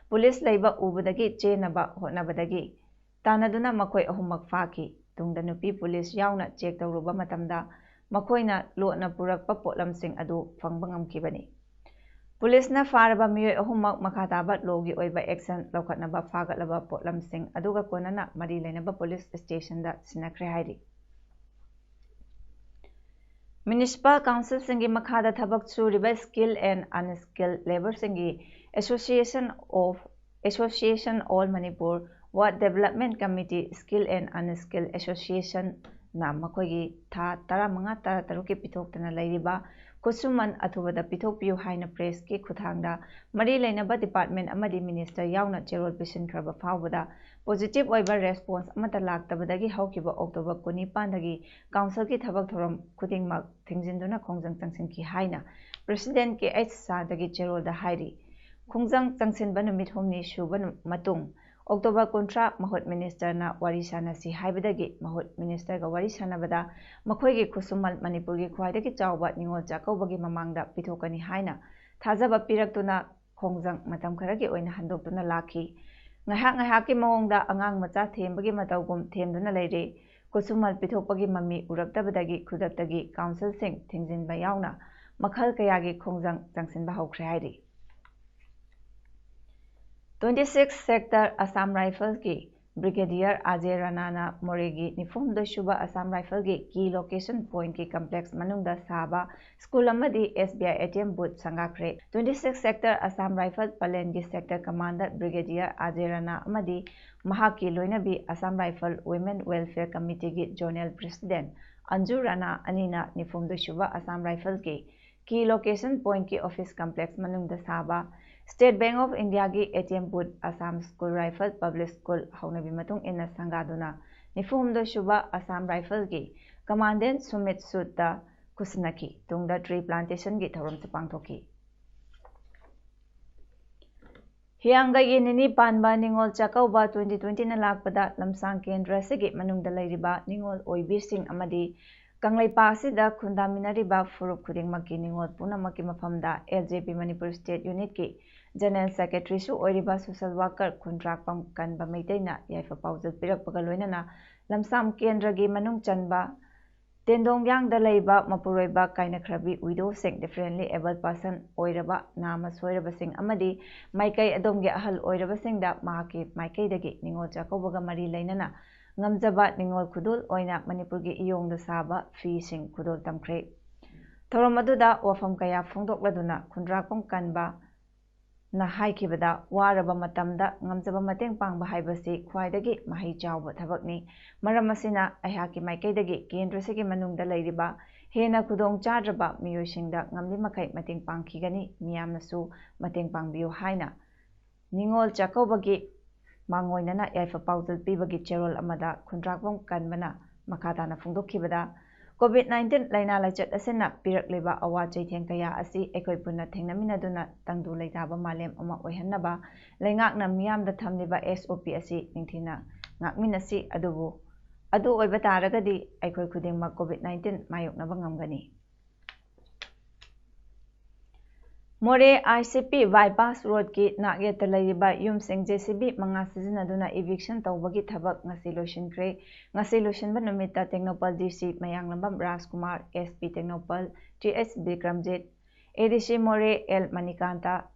ꯄꯨꯂꯤꯁ ꯂꯩꯕ ꯎꯕꯗꯒꯤ ꯆꯦꯟꯅꯕ ꯍꯣꯠꯅꯕꯗꯒꯤ ꯇꯥꯟꯅꯗꯨꯅ ꯃꯈꯣꯏ ꯑꯍꯨꯝꯃꯛ ꯐꯥꯈꯤ꯫ ꯇꯨꯡꯗ ꯅꯨꯄꯤ ꯄꯨꯂꯤꯁ ꯌꯥꯎꯅ ꯆꯦꯛ ꯇꯧꯔꯨꯕ ꯃꯇꯝꯗ ꯃꯈꯣꯏꯅ ꯂꯣꯠꯅ ꯄꯨꯔꯛꯄ ꯄꯣꯠꯂꯝꯁꯤꯡ ꯑꯗꯨ ꯐꯪꯕ ꯉꯝꯈꯤꯕꯅꯤ꯫ ꯄꯨꯂꯤꯁꯅ ꯐꯥꯔꯕ ꯃꯤꯑꯣꯏ ꯑꯍꯨꯝꯃꯛ ꯃꯈꯥ ꯇꯥꯕ ꯂꯣꯒꯤ ꯑꯣꯏꯕ ꯑꯦꯛꯁꯟ ꯂꯧꯈꯠꯅꯕ ꯐꯥꯒꯠꯂꯕ ꯄꯣꯠꯂꯝꯁꯤꯡ ꯑꯗꯨꯒ ꯀꯣꯟꯅꯅ ꯃꯔꯤ ꯂꯩꯅꯕ ꯄꯨꯂꯤꯁ ꯁ꯭ꯇꯦꯁꯟꯗ ꯁꯤꯟꯅꯈ꯭ꯔꯦ ꯍꯥꯏꯔꯤ꯫ ꯃ꯭ꯌꯨꯅꯤꯁꯤꯄꯥꯜ ꯀꯥꯎꯟꯁꯤꯜꯁꯤꯡꯒꯤ ꯃꯈꯥꯗ ꯊꯕꯛ ꯁꯨꯔꯤꯕ ꯁ꯭ꯀꯤꯜ ꯑꯦꯟ ꯑꯟꯁ꯭ꯀꯤꯜ ꯂꯦꯕꯔꯁꯤꯡꯒꯤ association of association all Manipur ward development committee skilled and unskilled ꯑꯦꯁꯣꯁꯤꯌꯦꯁꯟꯅ ꯃꯈꯣꯏꯒꯤ ꯊꯥ ꯇꯔꯥꯃꯉꯥ ꯇꯔꯥꯇꯔꯨꯛꯀꯤ ꯄꯤꯊꯣꯛꯇꯅ ꯂꯩꯔꯤꯕ ꯈꯨꯠꯁꯨꯃꯟ ꯑꯊꯨꯕꯗ ꯄꯤꯊꯣꯛꯄꯤꯌꯨ ꯍꯥꯏꯅ ꯄ꯭ꯔꯦꯁꯀꯤ ꯈꯨꯠꯊꯥꯡꯗ ꯃꯔꯤ ꯂꯩꯅꯕ ꯗꯤꯄꯥꯔꯠꯃꯦꯟ ꯑꯃꯗꯤ ꯃꯤꯅꯤꯁꯇꯔ ꯌꯥꯎꯅ ꯆꯦꯔꯣꯜ ꯄꯤꯁꯤꯟꯈ꯭ꯔꯕ ꯐꯥꯎꯕꯗ ꯄꯣꯖꯤꯇꯤꯚ ꯑꯣꯏꯕ ꯔꯦꯁꯄꯣꯟꯁ ꯑꯃꯠꯇ ꯂꯥꯛꯇꯕꯗꯒꯤ ꯍꯧꯈꯤꯕ ꯑꯣꯛꯇꯣꯕꯔ ꯀꯨꯟꯅꯤꯄꯥꯟꯗꯒꯤ ꯀꯥꯎꯟꯁꯤꯜꯒꯤ ꯊꯕꯛ ꯊꯧꯔꯝ ꯈꯨꯗꯤꯡꯃꯛ ꯊꯤꯡꯖꯤꯟꯗꯨꯅ ꯈꯣꯡꯖꯪ ꯆꯪꯁꯤꯟꯈꯤ ꯍꯥꯏꯅ ꯄ꯭ꯔꯦꯁꯤꯗꯦꯟꯠ ꯀꯦ ꯑꯩꯆ ꯁꯥꯗꯒꯤ ꯆꯦꯔꯣꯜꯗ ꯍꯥꯏꯔꯤ꯫ ꯈꯣꯡꯖꯪ ꯆꯪꯁꯤꯟꯕ ꯅꯨꯃꯤꯠ ꯍꯨꯝꯅꯤ ꯁꯨꯕ ꯅꯨ-, ꯃꯇꯨꯡ ꯑꯣꯛꯇꯣꯕꯔ ꯀꯨꯟꯊ꯭ꯔꯥ ꯃꯍꯨꯠ ꯃꯤꯅꯤꯁꯇꯔꯅ ꯋꯥꯔꯤ ꯁꯥꯟꯅꯁꯤ ꯍꯥꯏꯕꯗꯒꯤ ꯃꯍꯨꯠ ꯃꯤꯅꯤꯁꯇꯔꯒ ꯋꯥꯔꯤ ꯁꯥꯟꯅꯕꯗ ꯃꯈꯣꯏꯒꯤ ꯈꯨꯠꯁꯨꯃꯟ ꯃꯅꯤꯄꯨꯔꯒꯤ ꯈ꯭ꯋꯥꯏꯗꯒꯤ ꯆꯥꯎꯕ ꯅꯤꯉꯣꯜ ꯆꯥꯛꯀꯧꯕꯒꯤ ꯃꯃꯥꯡꯗ ꯄꯤꯊꯣꯛꯀꯅꯤ ꯍꯥꯏꯅ ꯊꯥꯖꯕ ꯄꯤꯔꯛꯇꯨꯅ ꯈꯣꯡꯖꯪ ꯃꯇꯝ ꯈꯔꯒꯤ ꯑꯣꯏꯅ ꯍꯟꯗꯣꯛꯇꯨꯅ ꯂꯥꯛꯈꯤ꯫ ꯉꯥꯏꯍꯥꯛ ꯉꯥꯏꯍꯥꯛꯀꯤ ꯃꯑꯣꯡꯗ ꯑꯉꯥꯡ ꯃꯆꯥ ꯊꯦꯝꯕꯒꯤ ꯃꯇꯧꯒꯨꯝ ꯊꯦꯝꯗꯨꯅ ꯂꯩꯔꯦ꯫ ꯈꯨꯠꯁꯨꯃꯟ ꯄꯤꯊꯣꯛꯄꯒꯤ ꯃꯃꯤ ꯎꯔꯛꯇꯕꯗꯒꯤ ꯈꯨꯗꯛꯇꯒꯤ ꯀꯥꯎꯟꯁꯤꯜꯁꯤꯡ ꯊꯤꯡꯖꯤꯟꯕ ꯌꯥꯎꯅ ꯃꯈꯜ ꯀꯌꯥꯒꯤ ꯈꯣꯡꯖꯪ ꯆꯪꯁꯤꯟꯕ ꯍꯧꯈ꯭ꯔꯦ ꯍꯥꯏꯔꯤ꯫ Twenty six Sector Assam Riflesꯀꯤ Brigadier ꯑꯖꯦ ꯔꯥꯅꯥꯅ ꯃꯣꯔꯦꯒꯤ ꯅꯤꯐꯨꯍꯨꯝꯗꯣꯏ ꯁꯨꯕ Assam Riflesꯀꯤ key location pointꯀꯤ complex ꯃꯅꯨꯡꯗ ꯁꯥꯕ ꯁ꯭ꯀꯨꯜ ꯑꯃꯗꯤ S B I A T M booth ꯁꯪꯒꯥꯈ꯭ꯔꯦ꯫ Twenty six Sector Assam Rifles ꯄꯂꯦꯟꯒꯤ sector commander Brigadier ꯑꯖꯦ ꯔꯥꯅꯥ ꯑꯃꯗꯤ ꯃꯍꯥꯛꯀꯤ ꯂꯣꯏꯅꯕꯤ Assam Rifles Women Welfare Committeeꯒꯤ zonal president Anju ꯔꯥꯅꯥ ꯑꯅꯤꯅ ꯅꯤꯐꯨꯍꯨꯝꯗꯣꯏ ꯁꯨꯕ Assam Riflesꯀꯤ key location pointꯀꯤ office complex ꯃꯅꯨꯡꯗ ꯁꯥꯕ State Bank of Indiaꯒꯤ A T M booth, Assam School Rifle Public School ꯍꯧꯅꯕꯤ ꯃꯇꯨꯡ ꯏꯟꯅ ꯁꯪꯒꯥꯗꯨꯅ ꯅꯤꯐꯨꯍꯨꯝꯗꯣꯏ ꯁꯨꯕ Assam Riflesꯀꯤ commandant ꯁꯨꯃꯤꯠ ꯁꯨꯗꯇ ꯈꯨꯠꯁꯤꯟꯅꯈꯤ꯫ ꯇꯨꯡꯗ tree plantationꯒꯤ ꯊꯧꯔꯝꯁꯨ ꯄꯥꯡꯊꯣꯛꯈꯤ꯫ ꯍꯤꯌꯥꯡꯒꯩꯒꯤ ꯅꯤꯅꯤ ꯄꯥꯟꯕ ꯅꯤꯉꯣꯜ ꯆꯥꯛꯀꯧꯕ twenty twentyꯅ ꯂꯥꯛꯄꯗ ꯂꯝꯁꯥꯡ ꯀꯦꯟꯗ꯭ꯔ ꯑꯁꯤꯒꯤ ꯃꯅꯨꯡꯗ ꯂꯩꯔꯤꯕ ꯅꯤꯉꯣꯜ ꯑꯣꯏꯕꯤꯁꯤꯡ ꯑꯃꯗꯤ ꯀꯪꯂꯩꯄꯥꯛ ꯑꯁꯤꯗ ꯈꯨꯟꯗꯥꯃꯤꯟꯅꯔꯤꯕ ꯐꯨꯔꯨꯞ ꯈꯨꯗꯤꯡꯃꯛꯀꯤ ꯅꯤꯉꯣꯜ ꯄꯨꯝꯅꯃꯛꯀꯤ ꯃꯐꯝꯗ L J P Manipur State Unitꯀꯤ General Secretaryꯁꯨ ꯑꯣꯏꯔꯤꯕ social worker ꯈꯨꯟꯗ꯭ꯔꯥꯛꯄꯝ ꯀꯟꯕ ꯃꯩꯇꯩꯅ ꯌꯥꯏꯐ ꯄꯥꯎꯖꯦꯜ ꯄꯤꯔꯛꯄꯒ ꯂꯣꯏꯅꯅ ꯂꯝꯁꯥꯝ ꯀꯦꯟꯗ꯭ꯔꯒꯤ ꯃꯅꯨꯡ ꯆꯟꯕ ꯇꯦꯟꯗꯣꯡꯌꯥꯡꯗ ꯂꯩꯕ ꯃꯄꯨꯔꯣꯏꯕ ꯀꯥꯏꯅꯈ꯭ꯔꯕꯤ widowꯁꯤꯡ, differently abled person ꯑꯣꯏꯔꯕ, ꯅꯥꯃ ꯁꯣꯏꯔꯕꯁꯤꯡ ꯑꯃꯗꯤ ꯃꯥꯏꯀꯩ ꯑꯗꯣꯝꯒꯤ ꯑꯍꯜ ꯑꯣꯏꯔꯕꯁꯤꯡꯗ ꯃꯍꯥꯛꯀꯤ ꯃꯥꯏꯀꯩꯗꯒꯤ ꯅꯤꯉꯣꯜ ꯆꯥꯛꯀꯧꯕꯒ ꯃꯔꯤ ꯂꯩꯅꯅ ꯉꯝꯖꯕ ꯅꯤꯉꯣꯜ ꯈꯨꯗꯣꯜ ꯑꯣꯏꯅ ꯃꯅꯤꯄꯨꯔꯒꯤ ꯏꯌꯣꯡꯗ ꯁꯥꯕ ꯐꯤꯁꯤꯡ ꯈꯨꯗꯣꯜ ꯇꯝꯈ꯭ꯔꯦ꯫ ꯊꯧꯔꯝ ꯑꯗꯨꯗ ꯋꯥꯐꯝ ꯀꯌꯥ ꯐꯣꯡꯗꯣꯛꯂꯗꯨꯅ ꯈꯨꯟꯗ꯭ꯔꯥꯛꯄꯝ ꯀꯟꯕ ꯅ ꯍꯥꯏꯈꯤꯕꯗ, ꯋꯥꯔꯕ ꯃꯇꯝꯗ ꯉꯝꯖꯕ ꯃꯇꯦꯡ ꯄꯥꯡꯕ ꯍꯥꯏꯕꯁꯤ ꯈ꯭ꯋꯥꯏꯗꯒꯤ ꯃꯍꯩ ꯆꯥꯎꯕ ꯊꯕꯛꯅꯤ꯫ ꯃꯔꯝ ꯑꯁꯤꯅ, ꯑꯩꯍꯥꯛꯀꯤ ꯃꯥꯏꯀꯩꯗꯒꯤ ꯀꯦꯟꯗ꯭ꯔꯁꯤꯒꯤ ꯃꯅꯨꯡꯗ ꯂꯩꯔꯤꯕ ꯍꯦꯟꯅ ꯈꯨꯗꯣꯡ ꯆꯥꯗ꯭ꯔꯕ ꯃꯤꯑꯣꯏꯁꯤꯡꯗ ꯉꯝꯂꯤ ꯃꯈꯩ ꯃꯇꯦꯡ ꯄꯥꯡꯈꯤꯒꯅꯤ꯫ ꯃꯤꯌꯥꯝꯅꯁꯨ ꯃꯇꯦꯡ ꯄꯥꯡꯕꯤꯌꯨ ꯍꯥꯏꯅ ꯅꯤꯉꯣꯜ ꯆꯥꯛꯀꯧꯕꯒꯤ ꯃꯥꯡꯑꯣꯏꯅꯅ ꯌꯥꯏꯐ ꯄꯥꯎꯖꯦꯜ ꯄꯤꯕꯒꯤ ꯆꯦꯔꯣꯜ ꯑꯃꯗ ꯈꯨꯟꯗ꯭ꯔꯥꯛꯄꯝ ꯀꯟꯕꯅ ꯃꯈꯥ ꯇꯥꯅ ꯐꯣꯡꯗꯣꯛꯈꯤꯕꯗ, COVID nineteen ꯂꯥꯏꯅꯥ ꯂꯥꯏꯆꯠ ꯑꯁꯤꯅ ꯄꯤꯔꯛꯂꯤꯕ ꯑꯋꯥ ꯆꯩꯊꯦꯡ ꯀꯌꯥ ꯑꯁꯤ ꯑꯩꯈꯣꯏ ꯄꯨꯟꯅ ꯊꯦꯡꯅꯃꯤꯟꯅꯗꯨꯅ ꯇꯪꯗꯨ ꯂꯩꯇꯥꯕ ꯃꯥꯂꯦꯝ ꯑꯃ ꯑꯣꯏꯍꯟꯅꯕ ꯂꯩꯉꯥꯛꯅ ꯃꯤꯌꯥꯝꯗ ꯊꯝꯂꯤꯕ SOP ꯑꯁꯤ ꯅꯤꯡꯊꯤꯅ ꯉꯥꯛꯃꯤꯟꯅꯁꯤ꯫ ꯑꯗꯨꯕꯨ ꯑꯗꯨ ꯑꯣꯏꯕ ꯇꯥꯔꯒꯗꯤ ꯑꯩꯈꯣꯏ ꯈꯨꯗꯤꯡꯃꯛ COVID nineteen ꯃꯥꯌꯣꯛꯅꯕ ꯉꯝꯒꯅꯤ꯫ ꯃꯣꯔꯦ ICP bypass roadꯀꯤ ꯅꯥꯛꯌꯦꯠꯇ ꯂꯩꯔꯤꯕ ꯌꯨꯝꯁꯤꯡ JCB ꯃꯉꯥ ꯁꯤꯖꯤꯟꯅꯗꯨꯅ eviction ꯇꯧꯕꯒꯤ ꯊꯕꯛ ꯉꯁꯤ ꯂꯣꯏꯁꯤꯟꯈ꯭ꯔꯦ꯫ ꯉꯁꯤ ꯂꯣꯏꯁꯤꯟꯕ ꯅꯨꯃꯤꯠꯇ ꯇꯦꯡꯅꯧꯄꯜ DC ꯃꯌꯥꯡꯂꯝꯕꯝ ꯔꯥꯖꯀꯨꯃꯥꯔ, SP Tengnoupal TH Bikramjit, ADC ꯃꯣꯔꯦ L ꯃꯅꯤꯀꯥꯟꯇ,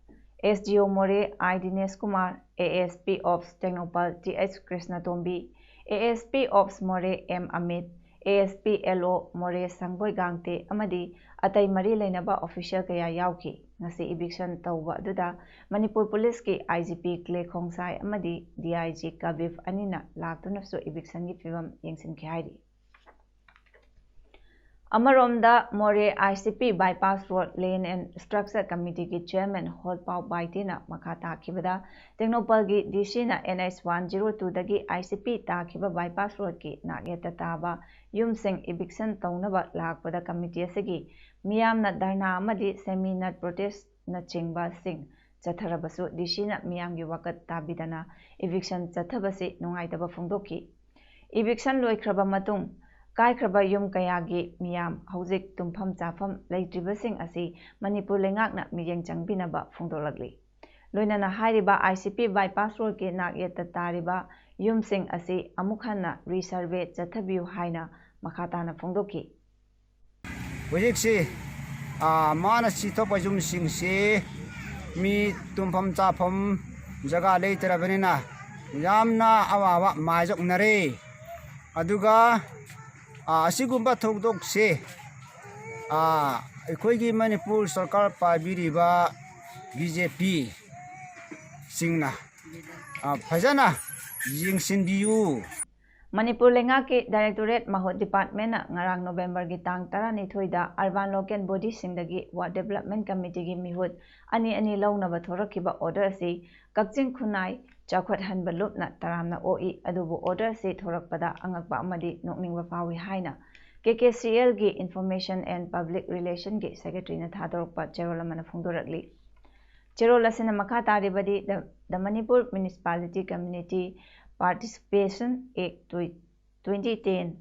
SDO ꯃꯣꯔꯦ I Dinesh Kumar, ASP Ops Tengnoupal TH ꯀ꯭ꯔꯤꯁꯅꯇꯣꯝꯕꯤ, ASP Ops ꯃꯣꯔꯦ M ꯑꯃꯤꯠ, ASP LO ꯃꯣꯔꯦ ꯁꯪꯕꯣꯏ ꯒꯥꯡꯇꯦ ꯑꯃꯗꯤ ꯑꯇꯩ ꯃꯔꯤ ꯂꯩꯅꯕ official ꯀꯌꯥ ꯌꯥꯎꯈꯤ꯫ ꯉꯁꯤ eviction ꯇꯧꯕ ꯑꯗꯨꯗ ꯃꯅꯤꯄꯨꯔ ꯄꯨꯂꯤꯁꯀꯤ IGP ꯀ꯭ꯂꯦ ꯈꯣꯡꯁꯥꯏ ꯑꯃꯗꯤ DIG ꯀꯕꯤꯕ ꯑꯅꯤꯅ ꯂꯥꯛꯇꯨꯅꯁꯨ evictionꯒꯤ ꯐꯤꯕꯝ ꯌꯦꯡꯁꯤꯟꯈꯤ ꯍꯥꯏꯔꯤ꯫ ꯑꯃꯔꯣꯝꯗ ꯃꯣꯔꯦ ICP bypass road land and structure committeeꯒꯤ chairman ꯍꯣꯠꯄꯥꯎ ꯕꯥꯏꯇꯤꯅ ꯃꯈꯥ ꯇꯥꯈꯤꯕꯗ, ꯇꯦꯡꯅꯧꯄꯜꯒꯤ DCꯅ NH one zero twoꯗꯒꯤ ICP ꯇꯥꯈꯤꯕ bypass roadꯀꯤ ꯅꯥꯛꯌꯦꯠꯇ ꯇꯥꯕ ꯌꯨꯝꯁꯤꯡ eviction ꯇꯧꯅꯕ ꯂꯥꯛꯄꯗ committee ꯑꯁꯤꯒꯤ ꯃꯤꯌꯥꯝꯅ ꯙꯔꯅꯥ ꯑꯃꯗꯤ semi nude protestꯅꯆꯤꯡꯕꯁꯤꯡ ꯆꯠꯊꯔꯕꯁꯨ DCꯅ ꯃꯤꯌꯥꯝꯒꯤ ꯋꯥꯀꯠ ꯇꯥꯕꯤꯗꯅ eviction ꯆꯠꯊꯕꯁꯤ ꯅꯨꯡꯉꯥꯏꯇꯕ ꯐꯣꯡꯗꯣꯛꯈꯤ꯫ Eviction ꯂꯣꯏꯈ꯭ꯔꯕ ꯃꯇꯨꯡ ꯀꯥꯏꯈ꯭ꯔꯕ ꯌꯨꯝ ꯀꯌꯥꯒꯤ ꯃꯤꯌꯥꯝ ꯍꯧꯖꯤꯛ ꯇꯨꯝꯐꯝ ꯆꯥꯐꯝ ꯂꯩꯇ꯭ꯔꯤꯕꯁꯤꯡ ꯑꯁꯤ ꯃꯅꯤꯄꯨꯔ ꯂꯩꯉꯥꯛꯅ ꯃꯤꯠꯌꯦꯡ ꯆꯪꯕꯤꯅꯕ ꯐꯣꯡꯗꯣꯛꯂꯛꯂꯤ꯫ ꯂꯣꯏꯅꯅ ꯍꯥꯏꯔꯤꯕ ICP bypass roadꯀꯤ ꯅꯥꯛꯌꯦꯠꯇ ꯇꯥꯔꯤꯕ ꯌꯨꯝꯁꯤꯡ ꯑꯁꯤ ꯑꯃꯨꯛ ꯍꯟꯅ resurvey ꯆꯠꯊꯕꯤꯌꯨ ꯍꯥꯏꯅ ꯃꯈꯥ ꯇꯥꯅ ꯐꯣꯡꯗꯣꯛꯈꯤ꯫ ꯍꯧꯖꯤꯛꯁꯤ ꯃꯥꯅ ꯁꯤꯊꯣꯛꯄ ꯌꯨꯝꯁꯤꯡꯁꯤ ꯃꯤ ꯇꯨꯝꯐꯝ ꯆꯥꯐꯝ ꯖꯒꯥ ꯂꯩꯇ꯭ꯔꯕꯅꯤꯅ ꯌꯥꯝꯅ ꯑꯋꯥꯕ ꯃꯥꯌꯣꯛꯅꯔꯦ꯫ ꯑꯗꯨꯒ ꯑꯁꯤꯒꯨꯝꯕ ꯊꯧꯗꯣꯛꯁꯦ ꯑꯩꯈꯣꯏꯒꯤ ꯃꯅꯤꯄꯨꯔ ꯁꯔꯀꯥꯔ ꯄꯥꯏꯕꯤꯔꯤꯕ BJP ꯁꯤꯡꯅ ꯐꯖꯅ ꯌꯦꯡꯁꯤꯟꯕꯤꯌꯨ꯫ ꯃꯅꯤꯄꯨꯔ ꯂꯩꯉꯥꯛꯀꯤ Directorate Mahut Departmentꯅ ꯉꯔꯥꯡ Novemberꯒꯤ ꯇꯥꯡ ꯇꯔꯥꯅꯤꯊꯣꯏꯗ Urban Local Bodyꯁꯤꯡꯗꯒꯤ Ward Development Committeeꯒꯤ ꯃꯤꯍꯨꯠ ꯑꯅꯤ ꯑꯅꯤ ꯂꯧꯅꯕ ꯊꯣꯔꯛꯈꯤꯕ order ꯑꯁꯤ ꯀꯛꯆꯤꯡ ꯈꯨꯟꯅꯥꯏ ꯆꯥꯎꯈꯠꯍꯟꯕ ꯂꯨꯞꯅ ꯇꯔꯥꯝꯅ ꯑꯣꯛꯏ꯫ ꯑꯗꯨꯕꯨ order ꯑꯁꯤ ꯊꯣꯔꯛꯄꯗ ꯑꯉꯛꯄ ꯑꯃꯗꯤ ꯅꯣꯛꯅꯤꯡꯕ ꯐꯥꯎꯏ ꯍꯥꯏꯅ KKCLꯒꯤ Information and Public Relationꯒꯤ Secretaryꯅ ꯊꯥꯗꯣꯔꯛꯄ ꯆꯦꯔꯣꯜ ꯑꯃꯅ ꯐꯣꯡꯗꯣꯔꯛꯂꯤ꯫ ꯆꯦꯔꯣꯜ ꯑꯁꯤꯅ ꯃꯈꯥ ꯇꯥꯔꯤꯕꯗꯤ, The, The Manipur Municipality Community Participation Act twenty ten,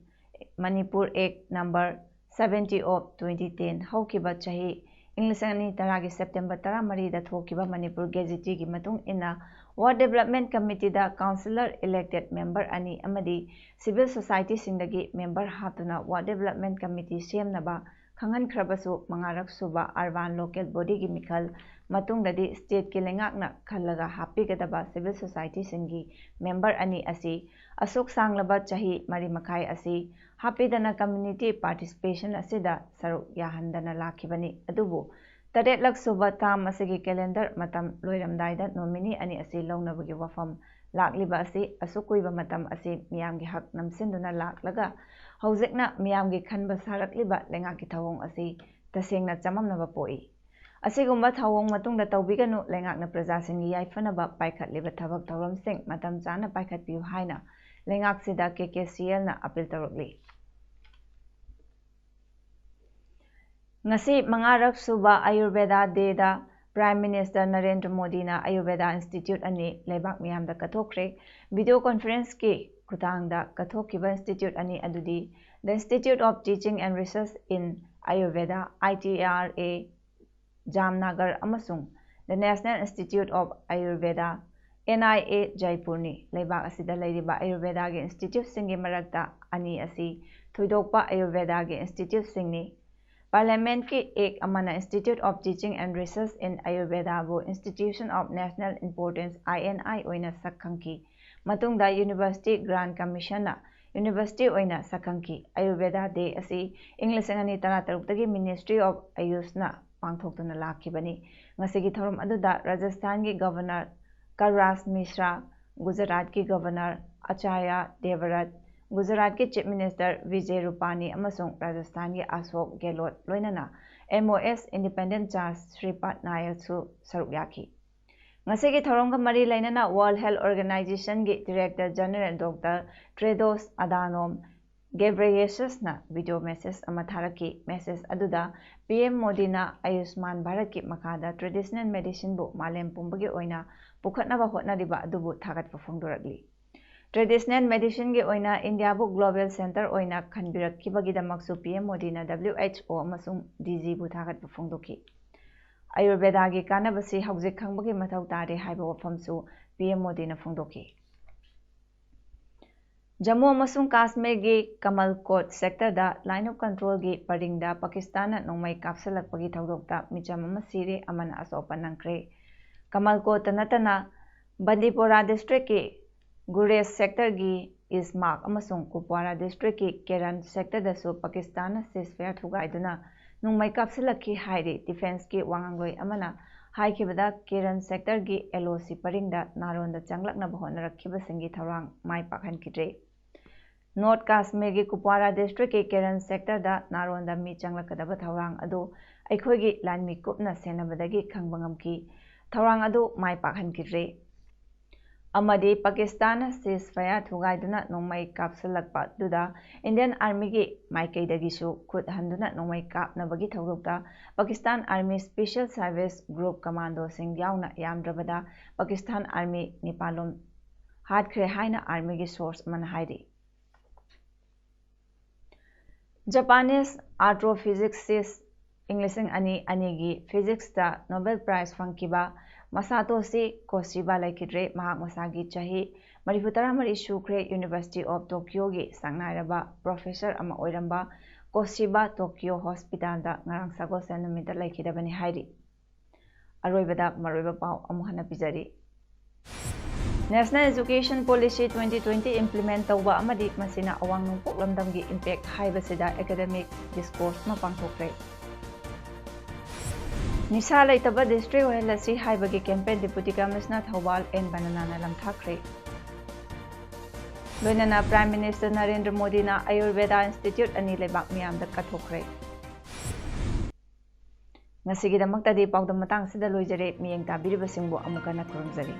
Manipur Act number seventy of twenty ten, ꯍꯧꯈꯤꯕ ꯆꯍꯤ ꯏꯪ ꯂꯤꯁꯤꯡ ꯑꯅꯤ ꯇꯔꯥꯒꯤ September ꯇꯔꯥꯃꯔꯤꯗ ꯊꯣꯛꯈꯤꯕ ꯃꯅꯤꯄꯨꯔ Gazetteꯒꯤ ꯃꯇꯨꯡ ꯏꯟꯅ, Ward Development Committeeꯗ councillor elected member ꯑꯅꯤ ꯑꯃꯗꯤ civil societyꯁꯤꯡꯗꯒꯤ member ꯍꯥꯞꯇꯨꯅ Ward Development Committee ꯁꯦꯝꯅꯕ ꯈꯪꯍꯟꯈ꯭ꯔꯕꯁꯨ, ꯃꯉꯥꯔꯛ ꯁꯨꯕ Urban Local Bodyꯒꯤ ꯃꯤꯈꯜ ꯃꯇꯨꯡꯗꯗꯤ stateꯀꯤ ꯂꯩꯉꯥꯛꯅ ꯈꯜꯂꯒ ꯍꯥꯞꯄꯤꯒꯗꯕ civil societyꯁꯤꯡꯒꯤ member ꯑꯅꯤ ꯑꯁꯤ ꯑꯁꯨꯛ ꯁꯥꯡꯂꯕ ꯆꯍꯤ ꯃꯔꯤ ꯃꯈꯥꯏ ꯑꯁꯤ ꯍꯥꯞꯄꯤꯗꯅ community participation ꯑꯁꯤꯗ ꯁꯔꯨꯛ ꯌꯥꯍꯟꯗꯅ ꯂꯥꯛꯈꯤꯕꯅꯤ꯫ ꯑꯗꯨꯕꯨ ꯇꯔꯦꯠꯂꯛ ꯁꯨꯕ term ꯑꯁꯤꯒꯤ calendar ꯃꯇꯝ ꯂꯣꯏꯔꯝꯗꯥꯏꯗ nominee ꯑꯅꯤ ꯑꯁꯤ ꯂꯧꯅꯕꯒꯤ ꯋꯥꯐꯝ ꯂꯥꯛꯂꯤꯕ ꯑꯁꯤ ꯑꯁꯨꯛ ꯀꯨꯏꯕ ꯃꯇꯝ ꯑꯁꯤ ꯃꯤꯌꯥꯝꯒꯤ ꯍꯛ ꯅꯝꯁꯤꯟꯗꯨꯅ ꯂꯥꯛꯂꯒ ꯍꯧꯖꯤꯛꯅ ꯃꯤꯌꯥꯝꯒꯤ ꯈꯟꯕ ꯁꯥꯔꯛꯂꯤꯕ ꯂꯩꯉꯥꯛꯀꯤ ꯊꯧꯑꯣꯡ ꯑꯁꯤ ꯇꯁꯦꯡꯅ ꯆꯃꯝꯅꯕ ꯄꯣꯛꯏ꯫ ꯑꯁꯤꯒꯨꯝꯕ ꯊꯧꯑꯣꯡ ꯃꯇꯨꯡꯗ ꯇꯧꯕꯤꯒꯅꯨ, ꯂꯩꯉꯥꯛꯅ ꯄ꯭ꯔꯖꯥꯁꯤꯡꯒꯤ ꯌꯥꯏꯐꯅꯕ ꯄꯥꯏꯈꯠꯂꯤꯕ ꯊꯕꯛ ꯊꯧꯔꯝꯁꯤꯡ ꯃꯇꯝ ꯆꯥꯅ ꯄꯥꯏꯈꯠꯄꯤꯌꯨ ꯍꯥꯏꯅ ꯂꯩꯉꯥꯛꯁꯤꯗ KKCLꯅ appeal ꯇꯧꯔꯛꯂꯤ꯫ ꯉꯁꯤ ꯃꯉꯥꯔꯛ ꯁꯨꯕ Ayurveda Dayꯗ Prime Minister ꯅꯔꯦꯟꯗ꯭ꯔ ꯃꯣꯗꯤꯅ Ayurveda Institute ꯑꯅꯤ ꯂꯩꯕꯥꯛ ꯃꯤꯌꯥꯝꯗ ꯀꯠꯊꯣꯛꯈ꯭ꯔꯦ꯫ Video conferenceꯀꯤ ꯈꯨꯊꯥꯡꯗ ꯀꯠꯊꯣꯛꯈꯤꯕ institute ꯑꯅꯤ ꯑꯗꯨꯗꯤ The Institute of Teaching and Research in Ayurveda, ITRA, ꯖꯥꯝꯅꯥꯒꯔ ꯑꯃꯁꯨꯡ the National Institute of Ayurveda, N I A Jaipurꯅꯤ꯫ ꯂꯩꯕꯥꯛ ꯑꯁꯤꯗ ꯂꯩꯔꯤꯕ ꯑꯌꯨꯔꯚꯦꯗꯥꯒꯤ ꯏꯟꯁꯇꯤꯇ꯭ꯌꯨꯠꯁꯤꯡꯒꯤ ꯃꯔꯛꯇ ꯑꯅꯤ ꯑꯁꯤ ꯊꯣꯏꯗꯣꯛꯄ ꯑꯌꯨꯔꯚꯦꯗꯥꯒꯤ ꯏꯟꯁꯇꯤꯇ꯭ꯌꯨꯠꯁꯤꯡꯅꯤ꯫ ꯄꯥꯔꯂꯤꯌꯥꯃꯦꯟꯠꯀꯤ ꯑꯦꯛ ꯑꯃꯅ Institute of Teaching and Research in Ayurveda ꯕꯨ Institution of National Importance, I N I ꯑꯣꯏꯅ ꯁꯛ ꯈꯪꯈꯤ꯫ ꯃꯇꯨꯡꯗ ꯌꯨꯅꯤꯚꯔꯁꯤꯇꯤ ꯒ꯭ꯔꯥꯟ ꯀꯃꯤꯁꯟꯅ ꯌꯨꯅꯤꯚꯔꯁꯤꯇꯤ ꯑꯣꯏꯅ ꯁꯛ ꯈꯪꯈꯤ꯫ ꯑꯌꯨꯔꯚꯦꯗꯥ ꯗꯦ ꯑꯁꯤ ꯏꯪ ꯂꯤꯁꯤꯡ ꯑꯅꯤ ꯇꯔꯥ ꯇꯔꯨꯛꯇꯒꯤ Ministry of AYUSꯅ ꯄꯥꯡꯊꯣꯛꯇꯨꯅ ꯂꯥꯛꯈꯤꯕꯅꯤ꯫ ꯉꯁꯤꯒꯤ ꯊꯧꯔꯝ ꯑꯗꯨꯗ ꯔꯥꯖꯁꯊꯥꯟꯒꯤ ꯒꯚꯔꯅꯔ ꯀꯜꯔꯥꯖ ꯃꯤꯁ꯭ꯔꯥ, ꯒꯨꯖꯔꯥꯠꯀꯤ ꯒꯚꯔꯅꯔ ꯑꯆꯥꯔꯌ ꯗꯦꯕꯔꯠ, ꯒꯨꯖꯔꯥꯠꯀꯤ ꯆꯤꯐ ꯃꯤꯅꯤꯁꯇꯔ ꯕꯤꯖꯦ ꯔꯨꯄꯥꯅꯤ ꯑꯃꯁꯨꯡ ꯔꯥꯖꯁꯊꯥꯟꯒꯤ ꯑꯁꯣꯛ ꯒꯦꯍꯂꯣꯠ ꯂꯣꯏꯅꯅ M O S Independent Judge ꯁ꯭ꯔꯤꯄꯥꯗ ꯅꯥꯌꯛꯁꯨ ꯁꯔꯨꯛ ꯌꯥꯈꯤ꯫ ꯉꯁꯤꯒꯤ ꯊꯧꯔꯝꯒ ꯃꯔꯤ ꯂꯩꯅꯅ World Health Organizationꯒꯤ Director General Doctor Tedros Adhanom Ghebreyesusꯅ video message ꯑꯃ ꯊꯥꯔꯛꯈꯤ꯫ Message ꯑꯗꯨꯗ P M ꯃꯣꯗꯤꯅ ꯑꯌꯨꯁꯃꯥꯟ ꯚꯥꯔꯠꯀꯤ ꯃꯈꯥꯗ traditional medicineꯕꯨ ꯃꯥꯂꯦꯝ ꯄꯨꯝꯕꯒꯤ ꯑꯣꯏꯅ ꯄꯨꯈꯠꯅꯕ ꯍꯣꯠꯅꯔꯤꯕ ꯑꯗꯨꯕꯨ ꯊꯥꯒꯠꯄ ꯐꯣꯡꯗꯣꯔꯛꯂꯤ꯫ Traditional medicineꯒꯤ ꯑꯣꯏꯅ ꯏꯟꯗꯤꯌꯥꯕꯨ global center ꯑꯣꯏꯅ ꯈꯟꯕꯤꯔꯛꯈꯤꯕꯒꯤꯗꯃꯛꯁꯨ P M ꯃꯣꯗꯤꯅ W H O ꯑꯃꯁꯨꯡ D Gꯕꯨ ꯊꯥꯒꯠꯄ ꯐꯣꯡꯗꯣꯛꯈꯤ꯫ ꯑꯌꯨꯔꯚꯦꯗꯥꯒꯤ ꯀꯥꯟꯅꯕꯁꯤ ꯍꯧꯖꯤꯛ ꯈꯪꯕꯒꯤ ꯃꯊꯧ ꯇꯥꯔꯦ ꯍꯥꯏꯕ ꯋꯥꯐꯝꯁꯨ P M ꯃꯣꯗꯤꯅ ꯐꯣꯡꯗꯣꯛꯈꯤ꯫ ꯖꯝꯃꯨ ꯑꯃꯁꯨꯡ ꯀꯥꯁꯃꯤꯔꯒꯤ ꯀꯃꯜꯀꯣꯠ sectorꯗ Line of Controlꯒꯤ ꯄꯔꯤꯡꯗ ꯄꯥꯀꯤꯁꯇꯥꯟꯅ ꯅꯣꯡꯃꯩ ꯀꯥꯞꯁꯤꯜꯂꯛꯄꯒꯤ ꯊꯧꯗꯣꯛꯇ ꯃꯤꯆꯝ ꯑꯃ ꯁꯤꯔꯦ, ꯑꯃꯅ ꯑꯁꯣꯛ ꯑꯄꯟ ꯅꯪꯈ꯭ꯔꯦ꯫ ꯀꯃꯜꯀꯣꯠꯇ ꯅꯠꯇꯅ ꯕꯟꯗꯤꯄꯣꯔꯥ districtꯀꯤ ꯒꯨꯔꯦꯖ sectorꯒꯤ ꯏꯁꯃꯥꯛ ꯑꯃꯁꯨꯡ ꯀꯨꯞꯋꯥꯔꯥ districtꯀꯤ ꯀꯦꯔꯟ sectorꯗꯁꯨ ꯄꯥꯀꯤꯁꯇꯥꯟꯅ ceasefire ꯊꯨꯒꯥꯏꯗꯨꯅ ꯅꯣꯡꯃꯩ ꯀꯥꯞꯁꯤꯜꯂꯛꯈꯤ ꯍꯥꯏꯔꯤ꯫ Defenceꯀꯤ ꯋꯥꯉꯥꯡꯂꯣꯏ ꯑꯃꯅ ꯍꯥꯏꯈꯤꯕꯗ, ꯀꯦꯔꯟ sectorꯒꯤ L O C ꯄꯔꯤꯡꯗ ꯅꯥꯔꯣꯟꯗ ꯆꯪꯂꯛꯅꯕ ꯍꯣꯠꯅꯔꯛꯈꯤꯕꯁꯤꯡꯒꯤ ꯊꯧꯔꯥꯡ ꯃꯥꯏ ꯄꯥꯛꯍꯟꯈꯤꯗ꯭ꯔꯦ꯫ North ꯀꯥꯁꯃꯤꯔꯒꯤ ꯀꯨꯞꯋꯥꯔꯥ districtꯀꯤ ꯀꯦꯔꯟ sectorꯗ ꯅꯥꯔꯣꯟꯗ ꯃꯤ ꯆꯪꯂꯛꯀꯗꯕ ꯊꯧꯔꯥꯡ ꯑꯗꯨ ꯑꯩꯈꯣꯏꯒꯤ ꯂꯥꯟꯃꯤ ꯀꯨꯞꯅ ꯁꯦꯟꯅꯕꯗꯒꯤ ꯈꯪꯕ ꯉꯝꯈꯤ꯫ ꯊꯧꯔꯥꯡ ꯑꯗꯨ ꯃꯥꯏ ꯄꯥꯛꯍꯟꯈꯤꯗ꯭ꯔꯦ꯫ ꯑꯃꯗꯤ ꯄꯥꯀꯤꯁꯇꯥꯟꯅ ceasefire ꯊꯨꯒꯥꯏꯗꯨꯅ ꯅꯣꯡꯃꯩ ꯀꯥꯞꯁꯤꯜꯂꯛꯄꯗꯨꯗ Indian Armyꯒꯤ ꯃꯥꯏꯀꯩꯗꯒꯤꯁꯨ ꯈꯨꯠ ꯍꯟꯗꯨꯅ ꯅꯣꯡꯃꯩ ꯀꯥꯞꯅꯕꯒꯤ ꯊꯧꯗꯣꯛꯇ Pakistan Army Special Service Group commandoꯁꯤꯡ ꯌꯥꯎꯅ ꯌꯥꯝꯗ꯭ꯔꯕꯗ Pakistan Army ꯅꯤꯄꯥꯜꯂꯣꯝ ꯍꯥꯠꯈ꯭ꯔꯦ ꯍꯥꯏꯅ Armyꯒꯤ source ꯑꯃꯅ ꯍꯥꯏꯔꯤ꯫ Japanese astrophysicist ꯏꯪ ꯂꯤꯁꯤꯡ ꯑꯅꯤ ꯑꯅꯤꯒꯤ Physics-ꯇ Nobel Prize ꯐꯪꯈꯤꯕ ꯃꯁꯥꯇꯣꯁꯤ ꯀꯣꯁꯤꯕꯥ ꯂꯩꯈꯤꯗ꯭ꯔꯦ꯫ ꯃꯍꯥꯛ ꯃꯁꯥꯒꯤ ꯆꯍꯤ ꯃꯔꯤꯐꯨ ꯇꯔꯥꯃꯔꯤ ꯁꯨꯈ꯭ꯔꯦ꯫ University of Tokyo-ꯒꯤ ꯁꯛꯅꯥꯏꯔꯕ professor ꯑꯃ ꯑꯣꯏꯔꯝꯕ ꯀꯣꯁꯤꯕꯥ Tokyo Hospital-ꯗ ꯉꯔꯥꯡ ꯁꯒꯣꯜꯁꯦꯟ ꯅꯨꯃꯤꯠꯇ ꯂꯩꯈꯤꯗꯕꯅꯤ ꯍꯥꯏꯔꯤ꯫ ꯑꯔꯣꯏꯕꯗ ꯃꯔꯨꯑꯣꯏꯕ ꯄꯥꯎ ꯑꯃꯨꯛ ꯍꯟꯅ ꯄꯤꯖꯔꯤ꯫ National Education Policy twenty twenty implement ꯇꯧꯕ ꯑꯃꯗꯤ ꯃꯁꯤꯅ ꯑꯋꯥꯡ ꯅꯣꯡꯄꯣꯛ ꯂꯝꯗꯝꯒꯤ impact ꯍꯥꯏꯕꯁꯤꯗ academic discourse ꯑꯃ ꯄꯥꯡꯊꯣꯛꯈ꯭ꯔꯦ꯫ ꯅꯤꯁꯥ ꯂꯩꯇꯕ district ꯑꯣꯏꯍꯜꯂꯁꯤ ꯍꯥꯏꯕꯒꯤ campaign Deputy Commissioner Thoubal N ꯕꯅꯅꯥꯅ ꯂꯝꯊꯥꯈ꯭ꯔꯦ꯫ ꯂꯣꯏꯅꯅ Prime Minister ꯅꯔꯦꯟꯗ꯭ꯔ ꯃꯣꯗꯤꯅ ꯑꯌꯨꯔꯕꯦꯗꯥ institute ꯑꯅꯤ ꯂꯩꯕꯥꯛ ꯃꯤꯌꯥꯝꯗ ꯀꯠꯊꯣꯛꯈ꯭ꯔꯦ꯫ ꯉꯁꯤꯒꯤꯗꯃꯛꯇꯗꯤ ꯄꯥꯎꯗꯝ ꯃꯇꯥꯡꯁꯤꯗ ꯂꯣꯏꯖꯔꯦ꯫ ꯃꯤꯠꯌꯦꯡ ꯇꯥꯕꯤꯔꯤꯕꯁꯤꯡꯕꯨ ꯑꯃꯨꯛ ꯍꯟꯅ ꯈꯨꯔꯨꯝꯖꯔꯤ꯫